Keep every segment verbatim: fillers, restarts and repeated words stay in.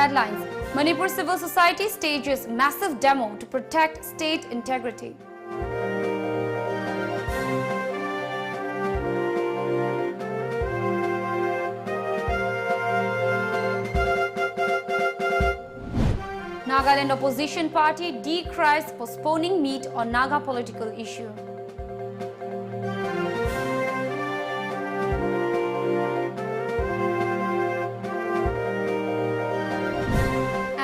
Headlines: Manipur civil society stages massive demo to protect state integrity. Nagaland opposition party decries postponing meet on Naga political issue.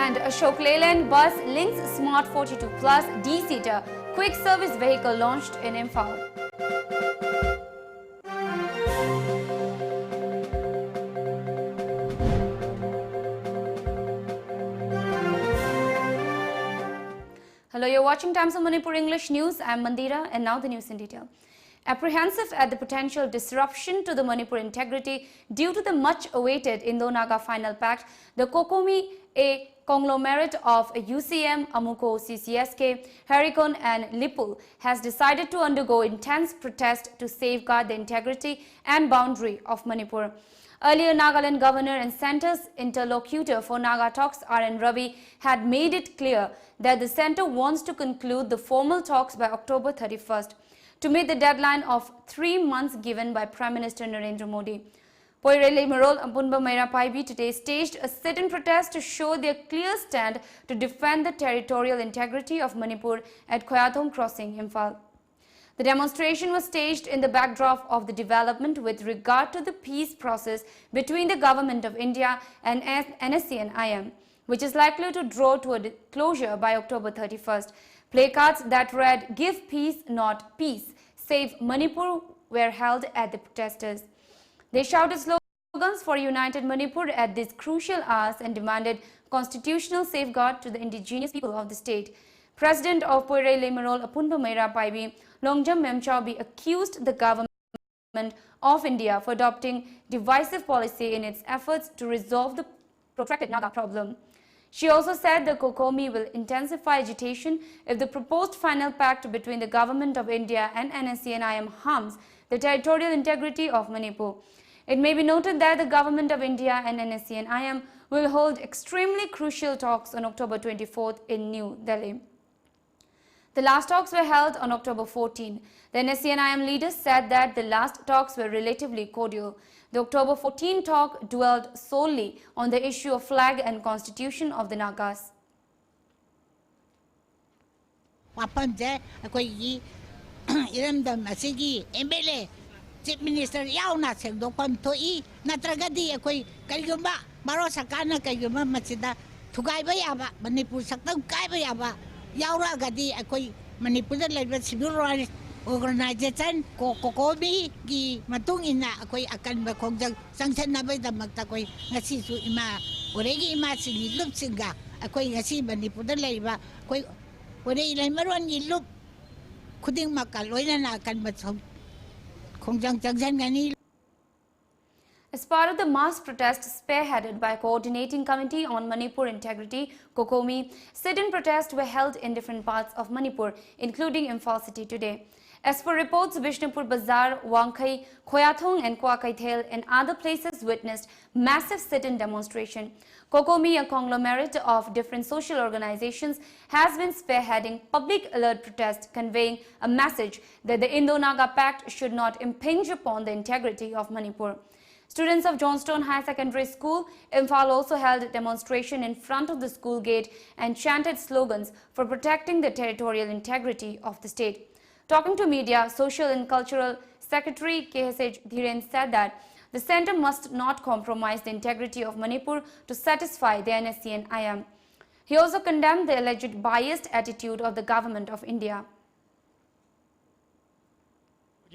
And Ashok Leyland bus links Smart forty-two Plus D-seater, quick service vehicle launched in Imphal. Hello, you're watching Times of Manipur English News. I'm Mandira, and now the news in detail. Apprehensive at the potential disruption to the Manipur integrity due to the much-awaited Indo-Naga Final Pact, the COCOMI, a conglomerate of U C M, AMUCO, C C S K, Harikon and Lipul, has decided to undergo intense protest to safeguard the integrity and boundary of Manipur. Earlier, Nagaland governor and centre's interlocutor for Naga talks, R N Ravi, had made it clear that the centre wants to conclude the formal talks by October thirty-first, to meet the deadline of three months given by Prime Minister Narendra Modi. Poirei Leimarol Apunba Meira Paibi today staged a sit-in protest to show their clear stand to defend the territorial integrity of Manipur at Khoyathong Crossing, Imphal. The demonstration was staged in the backdrop of the development with regard to the peace process between the Government of India and N S C N I M, which is likely to draw to a di-, closure by October thirty-first. Placards that read, "Give peace, not peace. Save Manipur," were held at the protesters. They shouted slogans for united Manipur at these crucial hours and demanded constitutional safeguard to the indigenous people of the state. President of Poirei Leimarol Apunba Meira Paibi, Longjam Memchaobi, accused the government of India for adopting divisive policy in its efforts to resolve the protracted Naga problem. She also said the COCOMI will intensify agitation if the proposed final pact between the Government of India and N S C N I M harms the territorial integrity of Manipur. It may be noted that the Government of India and N S C N I M will hold extremely crucial talks on October twenty-fourth in New Delhi. The last talks were held on October fourteen. The N S C N I M leaders said that the last talks were relatively cordial. The October fourteen talk dwelled solely on the issue of flag and constitution of the Nagas. ꯋꯥꯐꯝꯁꯦ ꯑꯩꯈꯣꯏꯒꯤ ꯏꯔꯝꯗꯝ ꯑꯁꯤꯒꯤ M L A, chief minister ꯌꯥꯎꯅ ꯁꯦꯡꯗꯣꯛꯐꯝ ꯊꯣꯛꯏ꯫ ꯅꯠꯇ꯭ꯔꯒꯗꯤ ꯑꯩꯈꯣꯏ ꯀꯔꯤꯒꯨꯝꯕ ꯚꯥꯔꯠ ꯁꯔꯀꯥꯔꯅ ꯀꯔꯤꯒꯨꯝꯕ ꯃꯁꯤꯗ ꯊꯨꯒꯥꯏꯕ ꯌꯥꯕ, ꯃꯅꯤꯄꯨꯔ ꯁꯛꯇꯝ ꯀꯥꯏꯕ ꯌꯥꯕ ꯌꯥꯎꯔꯛꯑꯒꯗꯤ ꯑꯩꯈꯣꯏ ꯃꯅꯤꯄꯨꯔꯗ ꯂꯩꯔꯤꯕ ꯁꯤꯚꯤꯜ ꯔꯥꯏꯠꯁ ꯑꯣꯔꯒꯅꯥꯏꯖꯦꯁꯟ ꯀꯣ-, ꯀꯣꯀꯣꯃꯤꯒꯤ ꯃꯇꯨꯡ ꯏꯟꯅ ꯑꯩꯈꯣꯏ ꯑꯀꯟꯕ ꯈꯣꯡꯖꯪ ꯆꯪꯁꯤꯟꯅꯕꯒꯤꯗꯃꯛꯇ ꯑꯩꯈꯣꯏ ꯉꯁꯤꯁꯨ ꯏꯃꯥ ꯃꯣꯔꯦꯒꯤ ꯏꯃꯥꯁꯤꯡꯒꯤ ꯂꯨꯞꯁꯤꯡꯒ ꯑꯩꯈꯣꯏ ꯉꯁꯤ ꯃꯅꯤꯄꯨꯔꯗ ꯂꯩꯔꯤꯕ ꯑꯩꯈꯣꯏ ꯃꯣꯔꯦ ꯂꯩꯃꯔꯣꯟꯒꯤ ꯂꯨꯞ ꯈꯨꯗꯤꯡꯃꯛꯀ ꯂꯣꯏꯅꯅ ꯑꯀꯟꯕ ꯁꯧ-, ꯈꯣꯡꯖꯪ ꯆꯪꯁꯤꯟꯒꯅꯤ꯫ As part of the mass protest spearheaded by Coordinating Committee on Manipur Integrity, COCOMI, sit-in protests were held in different parts of Manipur, including Imphal city today. As per reports, Bishnupur Bazar, Wangkhei, Khoyathong and Kwakeithel and other places witnessed massive sit-in demonstration. COCOMI, a conglomerate of different social organizations, has been spearheading public alert protest, conveying a message that the Indo-Naga Pact should not impinge upon the integrity of Manipur. Students of Johnstone Higher Secondary School, Imphal also held a demonstration in front of the school gate and chanted slogans for protecting the territorial integrity of the state. Talking to media, Social and Cultural Secretary K H Dhiren said that the center must not compromise the integrity of Manipur to satisfy the N S C N I M. He also condemned the alleged biased attitude of the Government of India.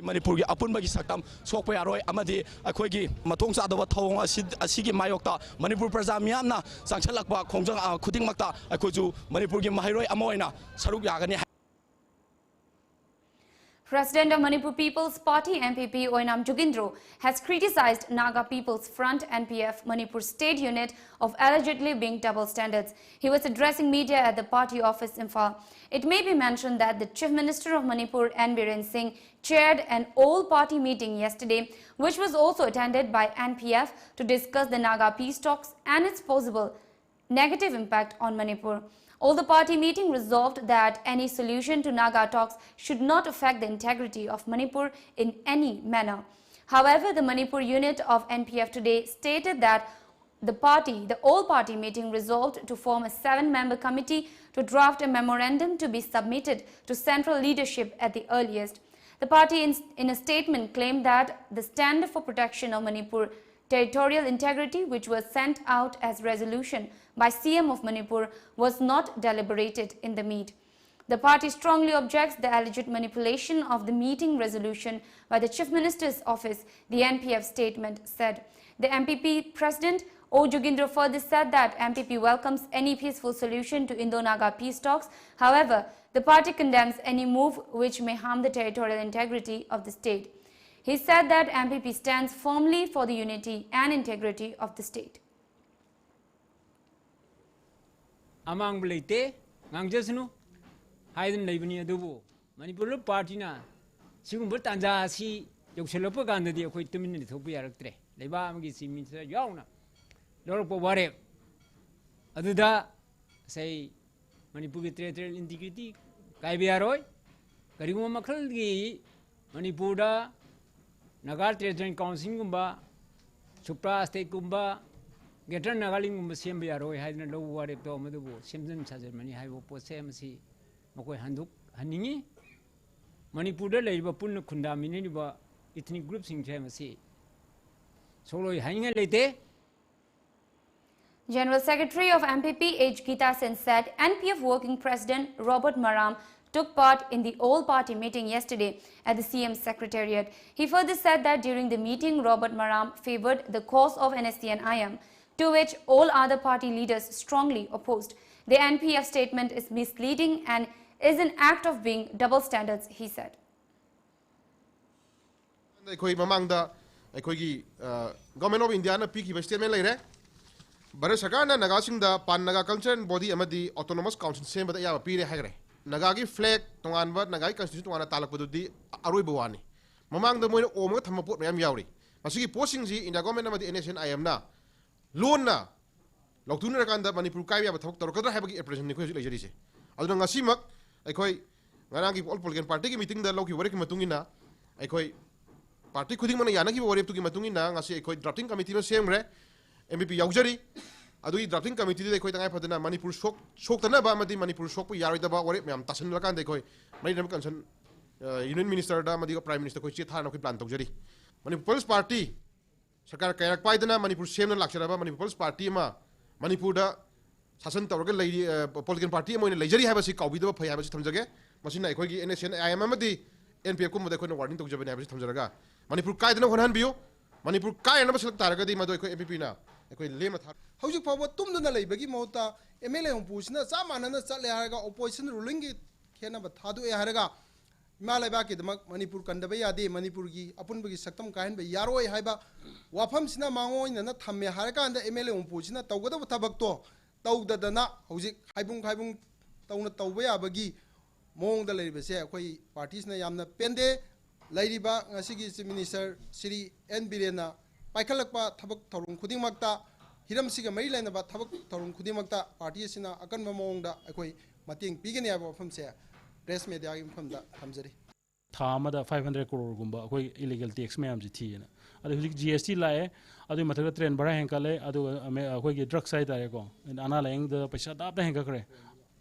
ꯃꯅꯤꯄꯨꯔꯒꯤ ꯑꯄꯨꯟꯕꯒꯤ ꯁꯛꯇꯝ ꯁꯣꯛꯄ ꯌꯥꯔꯣꯏ ꯑꯃꯗꯤ ꯑꯩꯈꯣꯏꯒꯤ ꯃꯊꯣꯡ ꯆꯥꯗꯕ ꯊꯧꯑꯣꯡ ꯑꯁꯤ, ꯑꯁꯤꯒꯤ ꯃꯥꯌꯣꯛꯇ ꯃꯅꯤꯄꯨꯔ ꯄ꯭ꯔꯖꯥ ꯃꯤꯌꯥꯝꯅ ꯆꯪꯁꯤꯜꯂꯛꯄ ꯈꯣꯡꯖꯪ, ꯑ, ꯈꯨꯗꯤꯡꯃꯛꯇ ꯑꯩꯈꯣꯏꯁꯨ ꯃꯅꯤꯄꯨꯔꯒꯤ ꯃꯍꯩꯔꯣꯏ ꯑꯃ ꯑꯣꯏꯅ ꯁꯔꯨꯛ ꯌꯥꯒꯅꯤ ꯍꯥꯏ꯫ President of Manipur People's Party, M P P, Oinam Jugindro has criticized Naga People's Front, N P F, Manipur State Unit of allegedly being double standards. He was addressing media at the party office in Imphal. It may be mentioned that the Chief Minister of Manipur, N Biren Singh, chaired an all-party meeting yesterday, which was also attended by N P F, to discuss the Naga peace talks and its possible negative impact on Manipur. All the party meeting resolved that any solution to Naga talks should not affect the integrity of Manipur in any manner. However, the Manipur unit of N P F today stated that the party, the all party meeting resolved to form a seven member committee to draft a memorandum to be submitted to central leadership at the earliest. The party, in, in a statement, claimed that the Stand for Protection of Manipur Territorial Integrity, which was sent out as resolution by C M of Manipur, was not deliberated in the meet. The party strongly objects the alleged manipulation of the meeting resolution by the Chief Minister's office, the N P F statement said. The M P P President O Jugindro further said that M P P welcomes any peaceful solution to Indo-Naga peace talks. However, the party condemns any move which may harm the territorial integrity of the state. He said that M P P stands firmly for the unity and integrity of the state. ꯑꯃꯥꯡꯕ ꯂꯩꯇꯦ, ꯉꯥꯡꯖꯁꯅꯨ ꯍꯥꯏꯗꯨꯅ ꯂꯩꯕꯅꯤ꯫ ꯑꯗꯨꯕꯨ ꯃꯅꯤꯄꯨꯔ ꯄꯥꯔꯇꯤꯅ ꯁꯤꯒꯨꯝꯕ ꯇꯥꯟꯖꯥ ꯑꯁꯤ ꯌꯧꯁꯤꯜꯂꯛꯄ ꯀꯥꯟꯗꯗꯤ ꯑꯩꯈꯣꯏ ꯇꯨꯃꯤꯟꯅ ꯂꯩꯊꯣꯛꯄ ꯌꯥꯔꯛꯇ꯭ꯔꯦ꯫ ꯂꯩꯕꯥꯛ ꯑꯃꯒꯤ Chief Minister ꯌꯥꯎꯅ ꯂꯧꯔꯛꯄ ꯋꯥꯔꯦꯞ ꯑꯗꯨꯗ ꯉꯁꯥꯏ ꯃꯅꯤꯄꯨꯔꯒꯤ territorial integrity ꯀꯥꯏꯕ ꯌꯥꯔꯣꯏ꯫ ꯀꯔꯤꯒꯨꯝꯕ ꯃꯈꯜꯒꯤ ꯃꯅꯤꯄꯨꯔꯗ Naga Territorial Councilꯒꯨꯝꯕ, supra stateꯀꯨꯝꯕ, Greater Nagalandꯒꯨꯝꯕ ꯁꯦꯝꯕ ꯌꯥꯔꯣꯏ ꯍꯥꯏꯗꯅ ꯂꯧꯕ ꯋꯥꯔꯦꯞꯇꯣ ꯃꯗꯨꯕꯨ ꯁꯦꯝꯖꯤꯟ ꯁꯥꯖꯤꯟꯕꯅꯤ ꯍꯥꯏꯕ ꯄꯣꯠꯁꯦ ꯃꯁꯤ ꯃꯈꯣꯏ ꯍꯟꯗꯣꯛꯍꯟꯅꯤꯡꯉꯤ꯫ ꯃꯅꯤꯄꯨꯔꯗ ꯂꯩꯔꯤꯕ ꯄꯨꯟꯅ ꯈꯨꯟꯗꯥꯃꯤꯟꯅꯔꯤꯕ ethnic groupꯁꯤꯡꯁꯦ ꯃꯁꯤ ꯁꯣꯛꯂꯣꯏ ꯍꯥꯏꯅꯤꯡꯉꯥꯏ ꯂꯩꯇꯦ꯫ General Secretary of M P P H Gita Sen said N P F Working President Robert Maram took part in the all-party meeting yesterday at the C M Secretariat. He further said that during the meeting, Robert Maram favored the cause of N S C N I M, to which all other party leaders strongly opposed. The N P F statement is misleading and is an act of being double standards, he said. ꯑꯩꯈꯣꯏ ꯃꯃꯥꯡꯗ ꯑꯩꯈꯣꯏꯒꯤ government of ꯏꯟꯗꯤꯌꯥꯅ ꯄꯤꯈꯤꯕ statement ꯂꯩꯔꯦ꯫ ꯚꯥꯔꯠ ꯁꯔꯀꯥꯔꯅ ꯅꯥꯒꯥꯁꯤꯡꯗ ꯄꯥꯟ Naga cultural body ꯑꯃꯗꯤ autonomous council ꯁꯦꯝꯕꯗ ꯑꯌꯥꯕ ꯄꯤꯔꯦ ꯍꯥꯏꯈ꯭ꯔꯦ꯫ ꯅꯥꯒꯥꯒꯤ ꯐ꯭ꯂꯦꯒ ꯇꯣꯉꯥꯟꯕ, ꯅꯥꯒꯥꯒꯤ ꯀꯟꯁꯇꯤꯇ꯭ꯌꯨꯁꯟ ꯇꯣꯉꯥꯟꯅ ꯇꯥꯜꯂꯛꯄꯗꯨꯗꯤ ꯑꯔꯣꯏꯕ ꯋꯥꯅꯤ꯫ ꯃꯃꯥꯡꯗ ꯃꯣꯏꯅ ꯑꯣꯝꯃꯒ ꯊꯝꯕ ꯄꯣꯠ ꯃꯌꯥꯝ ꯌꯥꯎꯔꯤ꯫ ꯃꯁꯤꯒꯤ ꯄꯣꯠꯁꯤꯡꯁꯤ ꯏꯟꯗꯤꯌꯥ ꯒꯚꯔꯟꯃꯦꯟ ꯑꯃꯗꯤ ꯑꯦꯟ ꯑꯦꯁ ꯑꯦꯟ ꯑꯥꯏ ꯑꯦꯝꯅ ꯂꯣꯟꯅ ꯂꯧꯊꯣꯛꯅꯔꯀꯥꯟꯗ ꯃꯅꯤꯄꯨꯔ ꯀꯥꯏꯕ ꯌꯥꯕ ꯊꯕꯛ ꯇꯧꯔꯛꯀꯗ꯭ꯔꯥ ꯍꯥꯏꯕꯒꯤ ꯑꯦꯄ꯭ꯔꯤꯍꯦꯟꯁꯟꯅꯤ ꯑꯩꯈꯣꯏ ꯍꯧꯖꯤꯛ ꯂꯩꯖꯔꯤꯁꯦ꯫ ꯑꯗꯨꯅ ꯉꯁꯤꯃꯛ ꯑꯩꯈꯣꯏ ꯉꯔꯥꯡꯒꯤ ꯑꯣꯜ ꯄꯣꯂꯤꯇꯤꯀꯦꯜ ꯄꯥꯔꯇꯤꯒꯤ ꯃꯤꯇꯤꯡꯗ ꯂꯧꯈꯤꯕ ꯋꯥꯔꯦꯞꯀꯤ ꯃꯇꯨꯡ ꯏꯟꯅ ꯑꯩꯈꯣꯏ ꯄꯥꯔꯇꯤ ꯈꯨꯗꯤꯡꯃꯛꯅ ꯌꯥꯅꯈꯤꯕ ꯋꯥꯔꯦꯞꯇꯨꯒꯤ ꯃꯇꯨꯡ ꯏꯟꯅ ꯉꯁꯤ ꯑꯩꯈꯣꯏ ꯗ꯭ꯔꯥꯐꯇꯤꯡ ꯀꯃꯤꯇꯤ ꯑꯃ ꯁꯦꯝꯈ꯭ꯔꯦ꯫ M B P ꯌꯥꯎꯖꯔꯤ꯫ ꯑꯗꯨꯒꯤ ꯗ꯭ꯔꯥꯐꯇꯤꯡ ꯀꯃꯤꯇꯤꯗꯨꯗ ꯑꯩꯈꯣꯏ ꯇꯉꯥꯏ ꯐꯗꯅ ꯃꯅꯤꯄꯨꯔ ꯁꯣꯛ-, ꯁꯣꯛꯇꯅꯕ ꯑꯃꯗꯤ ꯃꯅꯤꯄꯨꯔ ꯁꯣꯛꯄ ꯌꯥꯔꯣꯏꯗꯕ ꯋꯥꯔꯦꯞ ꯃꯌꯥꯝ ꯇꯥꯁꯤꯜꯂꯀꯥꯟꯗ ꯑꯩꯈꯣꯏ ꯃꯔꯤ ꯂꯩꯅꯕ ꯀꯟꯁꯔꯟ, ꯑ, ꯌꯨꯅꯤꯌꯟ ꯃꯤꯅꯤꯁꯇꯔꯗ ꯑꯃꯗꯤ ꯄ꯭ꯔꯥꯏꯝ ꯃꯤꯅꯤꯁꯇꯔ ꯑꯩꯈꯣꯏ ꯆꯦ ꯊꯥꯅꯕ ꯑꯩꯈꯣꯏ ꯄ꯭ꯂꯥꯟ ꯇꯧꯖꯔꯤ꯫ ꯃꯅꯤꯄꯨꯔ ꯄꯤꯄꯜꯁ ꯄꯥꯔꯇꯤ ꯁꯔꯀꯥꯔ ꯀꯌꯥꯔꯛ ꯄꯥꯏꯗꯅ ꯃꯅꯤꯄꯨꯔ ꯁꯦꯝꯅ ꯂꯥꯛꯆꯔꯕ ꯃꯅꯤꯄꯨꯔ ꯄꯤꯄꯜꯁ ꯄꯥꯔꯇꯤ ꯑꯃ ꯃꯅꯤꯄꯨꯔꯗ ꯁꯥꯁꯟ ꯇꯧꯔꯒ ꯂꯩꯔꯤ, ꯑ, ꯄꯣꯂꯤꯇꯤꯀꯦꯜ ꯄꯥꯔꯇꯤ ꯑꯃ ꯑꯣꯏꯅ ꯂꯩꯖꯔꯤ ꯍꯥꯏꯕꯁꯤ ꯀꯥꯎꯕꯤꯗꯕ ꯐꯩ ꯍꯥꯏꯕꯁꯤ ꯊꯝꯖꯒꯦ꯫ ꯃꯁꯤꯅ ꯑꯩꯈꯣꯏꯒꯤ N S N I M ꯑꯃꯗꯤ ꯑꯦꯟ ꯄꯤ ꯑꯦꯐ ꯀꯨꯝꯕꯗ ꯑꯩꯈꯣꯏꯅ ꯋꯥꯔꯅꯤꯡ ꯇꯧꯖꯕꯅꯤ ꯍꯥꯏꯕꯁꯤ ꯊꯝꯖꯔꯒ, ꯃꯅꯤꯄꯨꯔ ꯀꯥꯏꯗꯅꯕ ꯍꯣꯠꯅꯍꯟꯕꯤꯌꯨ꯫ ꯃꯅꯤꯄꯨꯔ ꯀꯥꯏꯅꯅꯕ ꯁꯤꯜꯂꯛ ꯇꯥꯔꯒꯗꯤ ꯃꯗꯨ ꯑꯩꯈꯣꯏ ꯑꯦꯝ ꯄꯤ ꯄꯤꯅ ꯑꯩꯈꯣꯏ ꯂꯦꯝꯅ ꯊꯥ ꯍꯧꯖꯤꯛ ꯐꯥꯎꯕ ꯇꯨꯝꯗꯨꯅ ꯂꯩꯕꯒꯤ ꯃꯍꯨꯠꯇ ꯑꯦꯝ ꯑꯦꯜ ꯑꯦ ꯍꯨꯝꯐꯨꯁꯤꯅ ꯆꯞ ꯃꯥꯟꯅꯅ ꯆꯠꯂꯦ ꯍꯥꯏꯔꯒ ꯑꯣꯄꯣꯖꯤꯁꯟ ꯔꯨꯂꯤꯡꯒꯤ ꯈꯦꯠꯅꯕ ꯊꯥꯗꯣꯛꯑꯦ ꯍꯥꯏꯔꯒ ꯏꯃꯥ ꯂꯩꯕꯥꯛꯀꯤꯗꯃꯛ ꯃꯅꯤꯄꯨꯔ ꯀꯟꯗꯕ ꯌꯥꯗꯦ, ꯃꯅꯤꯄꯨꯔꯒꯤ ꯑꯄꯨꯟꯕꯒꯤ ꯁꯛꯇꯝ ꯀꯥꯏꯍꯟꯕ ꯌꯥꯔꯣꯏ ꯍꯥꯏꯕ ꯋꯥꯐꯝꯁꯤꯅ ꯃꯥꯡꯑꯣꯏꯅꯅ ꯊꯝꯃꯦ ꯍꯥꯏꯔꯀꯥꯟꯗ ꯑꯦꯝ ꯑꯦꯜ ꯑꯦ ꯍꯨꯝꯐꯨꯁꯤꯅ ꯇꯧꯒꯗꯕ ꯊꯕꯛꯇꯣ ꯇꯧꯗꯗꯅ ꯍꯧꯖꯤꯛ ꯍꯥꯏꯕꯨꯡ ꯈꯥꯏꯕꯨꯡ ꯇꯧꯅ ꯇꯧꯕ ꯌꯥꯕꯒꯤ ꯃꯑꯣꯡꯗ ꯂꯩꯔꯤꯕꯁꯦ ꯑꯩꯈꯣꯏ ꯄꯥꯔꯇꯤꯁꯤꯅ ꯌꯥꯝꯅ ꯄꯦꯟꯗꯦ꯫ ꯂꯩꯔꯤꯕ ꯉꯁꯤꯒꯤ ꯆꯤꯐ ꯃꯤꯅꯤꯁꯇꯔ ꯁ꯭ꯔꯤ ꯑꯦꯟ ꯕꯤꯔꯦꯟꯅ ꯄꯥꯏꯈꯠꯂꯛꯄ ꯊꯕꯛ ꯊꯧꯔꯝ ꯈꯨꯗꯤꯡꯃꯛꯇ, ꯍꯤꯔꯝꯁꯤꯒ ꯃꯔꯤ ꯂꯩꯅꯕ ꯊꯕꯛ ꯊꯧꯔꯝ ꯈꯨꯗꯤꯡꯃꯛꯇ ꯄꯥꯔꯇꯤ ꯑꯁꯤꯅ ꯑꯀꯟꯕ ꯃꯑꯣꯡꯗ ꯑꯩꯈꯣꯏ ꯃꯇꯦꯡ ꯄꯤꯒꯅꯤ ꯍꯥꯏꯕ ꯋꯥꯐꯝꯁꯦ ꯄ꯭ꯔꯦꯁ ꯃꯦꯗꯤꯌꯥꯒꯤ ꯃꯐꯝꯗ ꯊꯝꯖꯔꯤ꯫ ꯊꯥ ꯑꯃꯗ ꯐꯥꯏꯚ ꯍꯟꯗ꯭ꯔꯦꯠ ꯀ꯭ꯔꯣꯔꯒꯨꯝꯕ ꯑꯩꯈꯣꯏ ꯏꯂꯤꯒꯦꯜ ꯇꯦꯛꯁ ꯃꯌꯥꯝꯁꯦ ꯊꯤꯌꯦꯅ꯫ ꯑꯗꯩ ꯍꯧꯖꯤꯛ ꯖꯤ ꯑꯦꯁ ꯇꯤ ꯂꯥꯛꯑꯦ, ꯑꯗꯨꯒꯤ ꯃꯊꯛꯇ ꯇ꯭ꯔꯦꯟ ꯚꯔꯥ ꯍꯦꯟꯀꯠꯂꯦ, ꯑꯗꯨꯒ ꯑꯃꯦ-, ꯑꯩꯈꯣꯏꯒꯤ ꯗ꯭ꯔꯛꯁ ꯍꯥꯏꯇꯥꯔꯦꯀꯣ, ꯑꯅꯥ ꯂꯥꯏꯌꯦꯡꯗ ꯄꯩꯁꯥ ꯇꯥꯞꯇ ꯍꯦꯟꯒꯠꯈ꯭ꯔꯦ꯫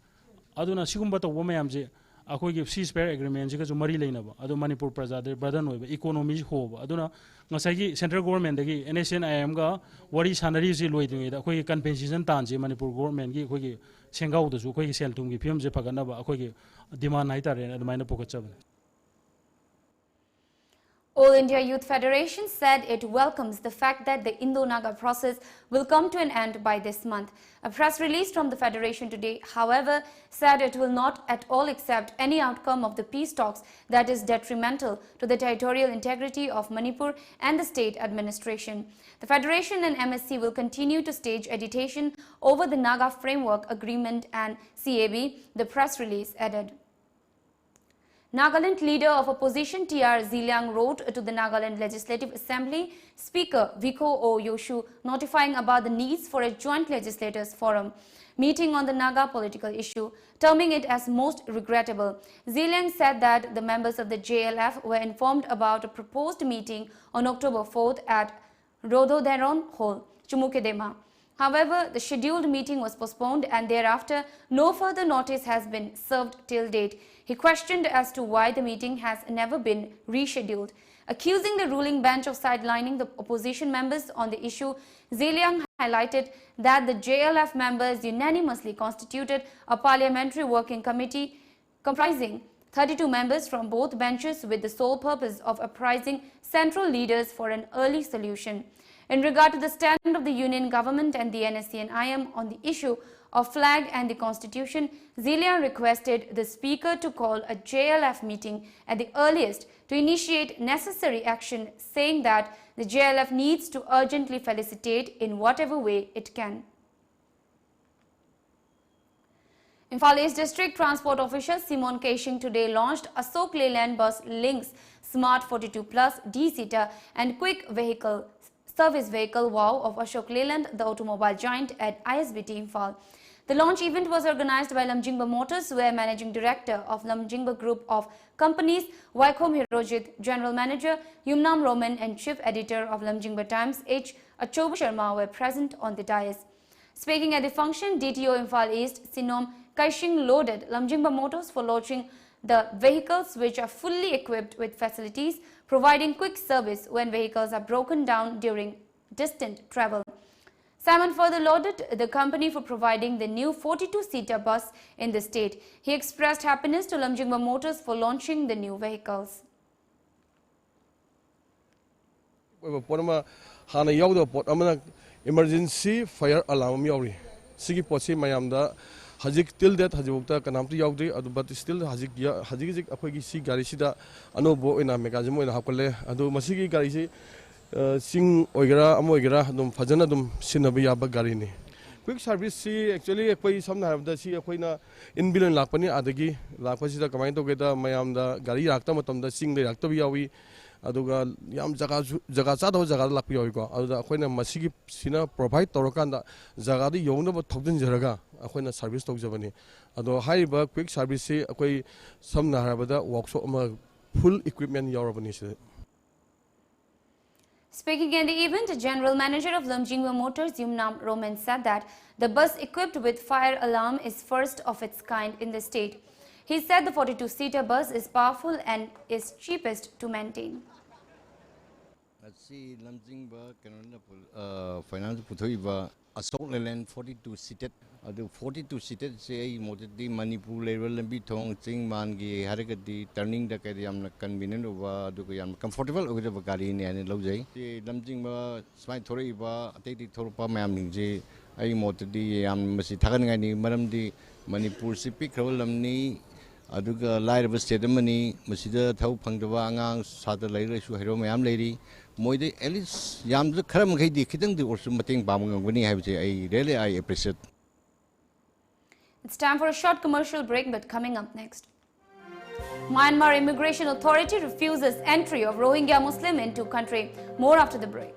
ꯑꯗꯨꯅ ꯁꯤꯒꯨꯝꯕ ꯇꯧꯕ ꯃꯌꯥꯝꯁꯦ ꯑꯩꯈꯣꯏꯒꯤ ꯁꯤꯁ ꯐꯦꯌꯔ ꯑꯦꯒ꯭ꯔꯤꯃꯦꯟꯁꯤꯒꯁꯨ ꯃꯔꯤ ꯂꯩꯅꯕ, ꯑꯗꯨ ꯃꯅꯤꯄꯨꯔ ꯄ꯭ꯔꯖꯥꯗ ꯕꯔꯗꯟ ꯑꯣꯏꯕ, ꯏꯀꯣꯅꯣꯃꯤꯁꯤ ꯍꯣꯕ꯫ ꯑꯗꯨꯅ ꯉꯁꯥꯏꯒꯤ ꯁꯦꯟꯇ꯭ꯔꯦꯜ ꯒꯣꯔꯃꯦꯟꯗꯒꯤ ꯑꯦꯟ ꯑꯦꯁ ꯑꯦꯟ ꯑꯥꯏ ꯑꯦꯝꯒ ꯋꯥꯔꯤ ꯁꯥꯟꯅꯔꯤꯁꯤ ꯂꯣꯏꯗ꯭ꯔꯤꯉꯩꯗ ꯑꯩꯈꯣꯏꯒꯤ ꯀꯝꯄꯦꯟꯁꯦꯁꯟ ꯇꯥꯟꯁꯤ ꯃꯅꯤꯄꯨꯔ ꯒꯣꯔꯃꯦꯟꯒꯤ ꯑꯩꯈꯣꯏꯒꯤ ꯁꯦꯟꯒꯥꯎꯗꯁꯨ ꯑꯩꯈꯣꯏꯒꯤ ꯁꯦꯜ ꯊꯨꯝꯒꯤ ꯐꯤꯕꯝꯁꯦ ꯐꯒꯠꯅꯕ ꯑꯩꯈꯣꯏꯒꯤ ꯗꯤꯃꯥꯟ ꯍꯥꯏꯇꯥꯔꯦꯅꯦ, ꯑꯗꯨꯃꯥꯏꯅ ꯄꯨꯈꯠꯆꯕꯅꯤ꯫ All India Youth Federation said it welcomes the fact that the Indo-Naga process will come to an end by this month. A press release from the federation today, however, said it will not at all accept any outcome of the peace talks that is detrimental to the territorial integrity of Manipur and the state administration. The federation and M S C will continue to stage agitation over the Naga Framework Agreement and C A B, the press release added. Nagaland leader of opposition T R Zeliang wrote to the Nagaland Legislative Assembly Speaker Vikho O Yoshu notifying about the needs for a joint legislators forum meeting on the Naga political issue, terming it as most regrettable. Zeliang said that the members of the J L F were informed about a proposed meeting on October fourth at Rhododendron Hall, Chumukedema. However, the scheduled meeting was postponed and thereafter no further notice has been served till date. He questioned as to why the meeting has never been rescheduled. Accusing the ruling bench of sidelining the opposition members on the issue, Zeliang highlighted that the J L F members unanimously constituted a parliamentary working committee comprising thirty-two members from both benches with the sole purpose of apprising central leaders for an early solution. In regard to the stand of the Union Government and the N S C N I M on the issue of flag and the constitution, Zeliang requested the speaker to call a J L F meeting at the earliest to initiate necessary action, saying that the J L F needs to urgently felicitate in whatever way it can. Imphal East District Transport Official Simon Keishing today launched Ashok Leyland Bus Links Smart forty-two plus D-seater and quick vehicle service vehicle wow of Ashok Leyland, the automobile giant, at I S B T Imphal. The launch event was organized by Lamjingba Motors, where Managing Director of Lamjingba Group of Companies, Vaikom Hirojit, General Manager, Yumnam Roman, and Chief Editor of Lamjingba Times, H Achoba Sharma, were present on the dais. Speaking at the function, D T O Imphal East, Sinom Kaishing lauded Lamjingba Motors for launching the vehicles, which are fully equipped with facilities providing quick service when vehicles are broken down during distant travel. Simon further lauded the company for providing the new forty-two-seater bus in the state. He expressed happiness to Lamjingba Motors for launching the new vehicles. ꯑꯣꯏꯕ ꯄꯣꯠ ꯑꯃ, ꯍꯥꯟꯅ ꯌꯥꯎꯗꯕ ꯄꯣꯠ ꯑꯃꯅ emergency fire alarm ꯑꯃ ꯌꯥꯎꯔꯤ꯫ ꯁꯤꯒꯤ ꯄꯣꯠꯁꯤ ꯃꯌꯥꯝꯗ ꯍꯧꯖꯤꯛ till date ꯍꯧꯖꯤꯛꯐꯥꯎꯗ ꯀꯅꯥꯝꯇ ꯌꯥꯎꯗ꯭ꯔꯤ꯫ ꯑꯗꯨ but still ꯍꯧꯖꯤꯛ ꯌ-, ꯍꯧꯖꯤꯛ ꯍꯧꯖꯤꯛ ꯑꯩꯈꯣꯏꯒꯤ ꯁꯤ ꯒꯥꯔꯤꯁꯤꯗ ꯑꯅꯧꯕ ꯑꯣꯏꯅ mechanism ꯑꯣꯏꯅ ꯍꯥꯞꯀꯠꯂꯦ꯫ ꯑꯗꯨ ꯃꯁꯤꯒꯤ ꯒꯥꯔꯤꯁꯤ, ꯑ, ꯆꯤꯡ ꯑꯣꯏꯒꯦꯔꯥ ꯑꯃ ꯑꯣꯏꯒꯦꯔꯥ ꯑꯗꯨꯝ ꯐꯖꯅ ꯑꯗꯨꯝ ꯁꯤꯖꯤꯟꯅꯕ ꯌꯥꯕ ꯒꯥꯔꯤꯅꯤ꯫ Quick service ꯁꯤ actually ꯑꯩꯈꯣꯏ ꯁꯝꯅ ꯍꯥꯏꯔꯕꯗ ꯁꯤ ꯑꯩꯈꯣꯏꯅ ꯏꯟꯕꯤꯜ ꯑꯣꯏꯅ ꯂꯥꯛꯄꯅꯤ꯫ ꯑꯗꯒꯤ ꯂꯥꯛꯄꯁꯤꯗ ꯀꯃꯥꯏꯅ ꯇꯧꯒꯦꯗ, ꯃꯌꯥꯝꯗ ꯒꯥꯔꯤ ꯂꯥꯛꯇꯕ ꯃꯇꯝꯗ ꯆꯤꯡꯗ ꯂꯥꯛꯇꯕ ꯌꯥꯎꯏ꯫ ꯑꯗꯨꯒ ꯌꯥꯝ ꯖꯒꯥꯁꯨ, ꯖꯒꯥ ꯆꯥꯗꯕ ꯖꯒꯥꯗ ꯂꯥꯛꯄ ꯌꯥꯎꯏꯀꯣ꯫ ꯑꯗꯨꯗ ꯑꯩꯈꯣꯏꯅ ꯃꯁꯤꯒꯤ ꯁꯤꯅ provide ꯇꯧꯔꯀꯥꯟꯗ ꯖꯒꯥꯗ ꯌꯧꯅꯕ ꯊꯧꯖꯤꯟꯖꯔꯒ ꯑꯩꯈꯣꯏꯅ service ꯇꯧꯖꯕꯅꯤ꯫ ꯑꯗꯣ ꯍꯥꯏꯔꯤꯕ quick service ꯁꯤ ꯑꯩꯈꯣꯏ ꯁꯝꯅ ꯍꯥꯏꯔꯕꯗ workshop ꯑꯃ full equipment ꯌꯥꯎꯔꯕꯅꯤ ꯁꯤꯗ꯫ Speaking at the event, the General Manager of Lamjingba Motors, Yumnam Roman, said that the bus equipped with fire alarm is first of its kind in the state. He said the forty-two seater bus is powerful and is cheapest to maintain. ꯉꯁꯤ ꯂꯝꯖꯤꯡꯕ ꯀꯩꯅꯣꯅ finance ꯄꯨꯊꯣꯛꯏꯕ ꯑꯁꯣꯛ ꯂꯦꯂꯦꯟ forty two seated, ꯑꯗꯨ forty two seated ꯁꯦ ꯑꯩꯒꯤ ꯃꯣꯠꯇꯗꯤ ꯃꯅꯤꯄꯨꯔ ꯂꯩꯔꯤꯕ ꯂꯝꯕꯤ ꯊꯣꯡ ꯆꯤꯡ ꯃꯥꯟꯒꯤ ꯍꯥꯏꯔꯒꯗꯤ ꯇꯔꯅꯤꯡꯗ ꯀꯩꯗ ꯌꯥꯝꯅ convenient ꯑꯣꯏꯕ ꯑꯗꯨꯒ ꯌꯥꯝꯅ comfortable ꯑꯣꯏꯒꯗꯕ ꯒꯥꯔꯤꯅꯤ ꯍꯥꯏꯅ ꯂꯧꯖꯩ꯫ ꯁꯤ ꯂꯝꯖꯤꯡꯕ ꯁꯨꯃꯥꯏꯅ ꯊꯣꯔꯛꯏꯕ ꯑꯇꯩ ꯑꯇꯩ ꯊꯣꯔꯛꯄ ꯃꯌꯥꯝꯁꯤꯡꯁꯤ ꯑꯩꯒꯤ ꯃꯣꯠꯇꯗꯤ ꯌꯥꯝ ꯃꯁꯤ ꯊꯥꯒꯠꯅꯤꯡꯉꯥꯏꯅꯤ꯫ ꯃꯔꯝꯗꯤ ꯃꯅꯤꯄꯨꯔꯁꯤ ꯄꯤꯛꯈ꯭ꯔꯕ ꯂꯝꯅꯤ, ꯑꯗꯨꯒ ꯂꯥꯏꯔꯕ state ꯑꯃꯅꯤ꯫ ꯃꯁꯤꯗ ꯊꯕꯛ ꯐꯪꯗꯕ ꯑꯉꯥꯡ ꯁꯥꯇ꯭ꯔ ꯂꯥꯏꯔꯤꯛ ꯂꯥꯏꯁꯨ ꯍꯩꯔꯕ ꯃꯌꯥꯝ ꯂꯩꯔꯤ꯫ ꯃꯣꯏꯗ at least ꯌꯥꯝꯗ꯭ꯔꯕꯗ ꯈꯔ ꯃꯈꯩꯗꯤ ꯈꯤꯇꯪꯗꯤ ꯑꯣꯏꯔꯁꯨ ꯃꯇꯦꯡ ꯄꯥꯡꯕ ꯉꯝꯒꯅꯤ ꯍꯥꯏꯕꯁꯦ ꯑꯩ really I appreciate. It's time for a short commercial break, but coming up next, Myanmar Immigration Authority refuses entry of Rohingya Muslim into country. More after the break.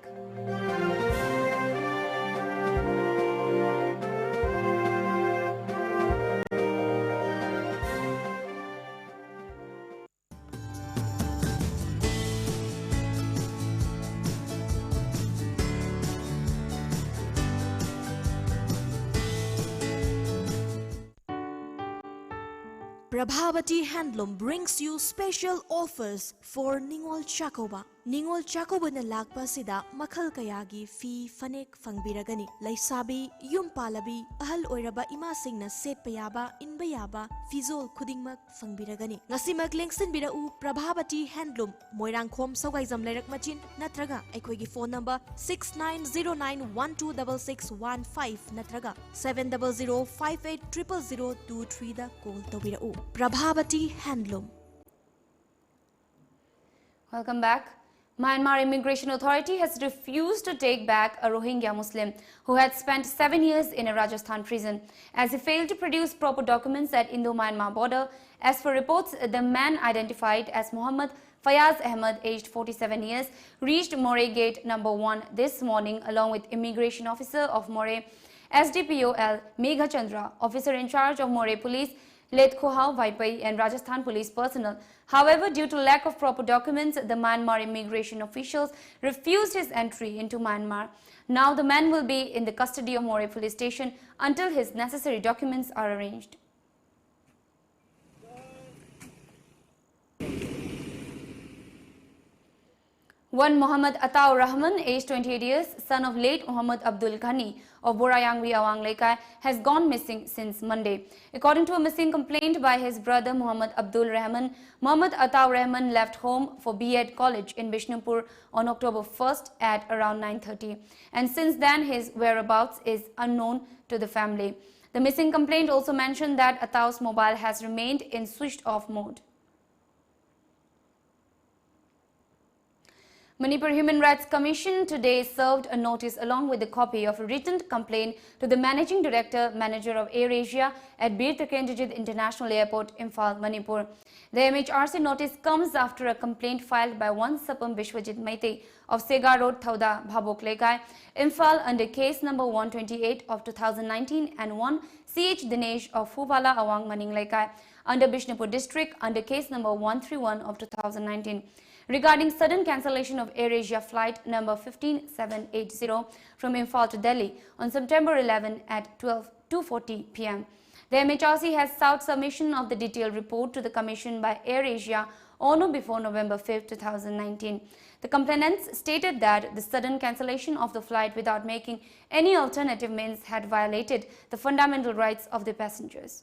Prabhavati Handloom brings you special offers for Ningol Chakouba. ꯅꯤꯉꯣꯜ ꯆꯥꯛꯀꯧꯕꯅ ꯂꯥꯛꯄ ꯑꯁꯤꯗ ꯃꯈꯜ ꯀꯌꯥꯒꯤ ꯐꯤ ꯐꯅꯦꯛ ꯐꯪꯕꯤꯔꯒꯅꯤ꯫ ꯂꯩꯁꯥꯕꯤ, ꯌꯨꯝ ꯄꯥꯜꯂꯕꯤ, ꯑꯍꯜ ꯑꯣꯏꯔꯕ ꯏꯃꯥꯁꯤꯡꯅ ꯁꯦꯠꯄ ꯌꯥꯕ, ꯏꯟꯕ ꯌꯥꯕ ꯐꯤꯖꯣꯜ ꯈꯨꯗꯤꯡꯃꯛ ꯐꯪꯕꯤꯔꯒꯅꯤ꯫ ꯉꯁꯤꯃꯛ ꯂꯦꯡꯁꯤꯟꯕꯤꯔꯛꯎ ꯄ꯭ꯔꯚꯥꯕꯇꯤ ꯍꯦꯟꯗꯂꯨꯝ, ꯃꯣꯏꯔꯥꯡꯈꯣꯝ ꯁꯧꯒꯥꯏꯖꯝ ꯂꯩꯔꯛ ꯃꯆꯤꯟ, ꯅꯠꯇ꯭ꯔꯒ ꯑꯩꯈꯣꯏꯒꯤ phone number six nine zero nine one two double six one five ꯅꯠꯇ꯭ꯔꯒ seven double zero five eight triple zero two three ꯗ call ꯇꯧꯕꯤꯔꯛꯎ꯫ Prabhavati handloom. Welcome back. Myanmar Immigration Authority has refused to take back a Rohingya Muslim who had spent seven years in a Rajasthan prison as he failed to produce proper documents at Indo-Myanmar border. As per reports, the man, identified as Mohammad Fayaz Ahmed, aged forty-seven years, reached Moreh Gate number one this morning along with immigration officer of Moreh, S D P O L Meghachandra, officer in charge of Moreh Police, Letkhowhao Vaiphei, and Rajasthan police personnel. However, due to lack of proper documents, the Myanmar immigration officials refused his entry into Myanmar. Now the man will be in the custody of Moreh police station until his necessary documents are arranged. One Muhammad Ataur Rahman, aged twenty-eight years, son of late Muhammad Abdul Ghani of Borayangwi Awang Leikai, has gone missing since Monday. According to a missing complaint by his brother Muhammad Abdul Rahman, Muhammad Ataur Rahman left home for B.Ed College in Bishnupur on October first at around nine thirty, and since then his whereabouts is unknown to the family. The missing complaint also mentioned that Ataur's mobile has remained in switched off mode. Manipur Human Rights Commission today served a notice along with a copy of a written complaint to the Managing Director, Manager of AirAsia at Bir Tikendrajit International Airport, Imphal, Manipur. The M H R C notice comes after a complaint filed by one Sapam Bishwajit Meitei of Sega Road, Thauda, Bhabok Leikai, Imphal under case number one twenty-eight of two thousand nineteen and one C H Dinesh of Phubala Awang Maning Leikai under Bishnupur district under case number one three one of two thousand nineteen regarding sudden cancellation of AirAsia flight number fifteen seven eight zero from Imphal to Delhi on September eleven at twelve two forty P M. The M H R C has sought submission of the detailed report to the Commission by AirAsia on or before November fifth, two thousand nineteen. The complainants stated that the sudden cancellation of the flight without making any alternative means had violated the fundamental rights of the passengers.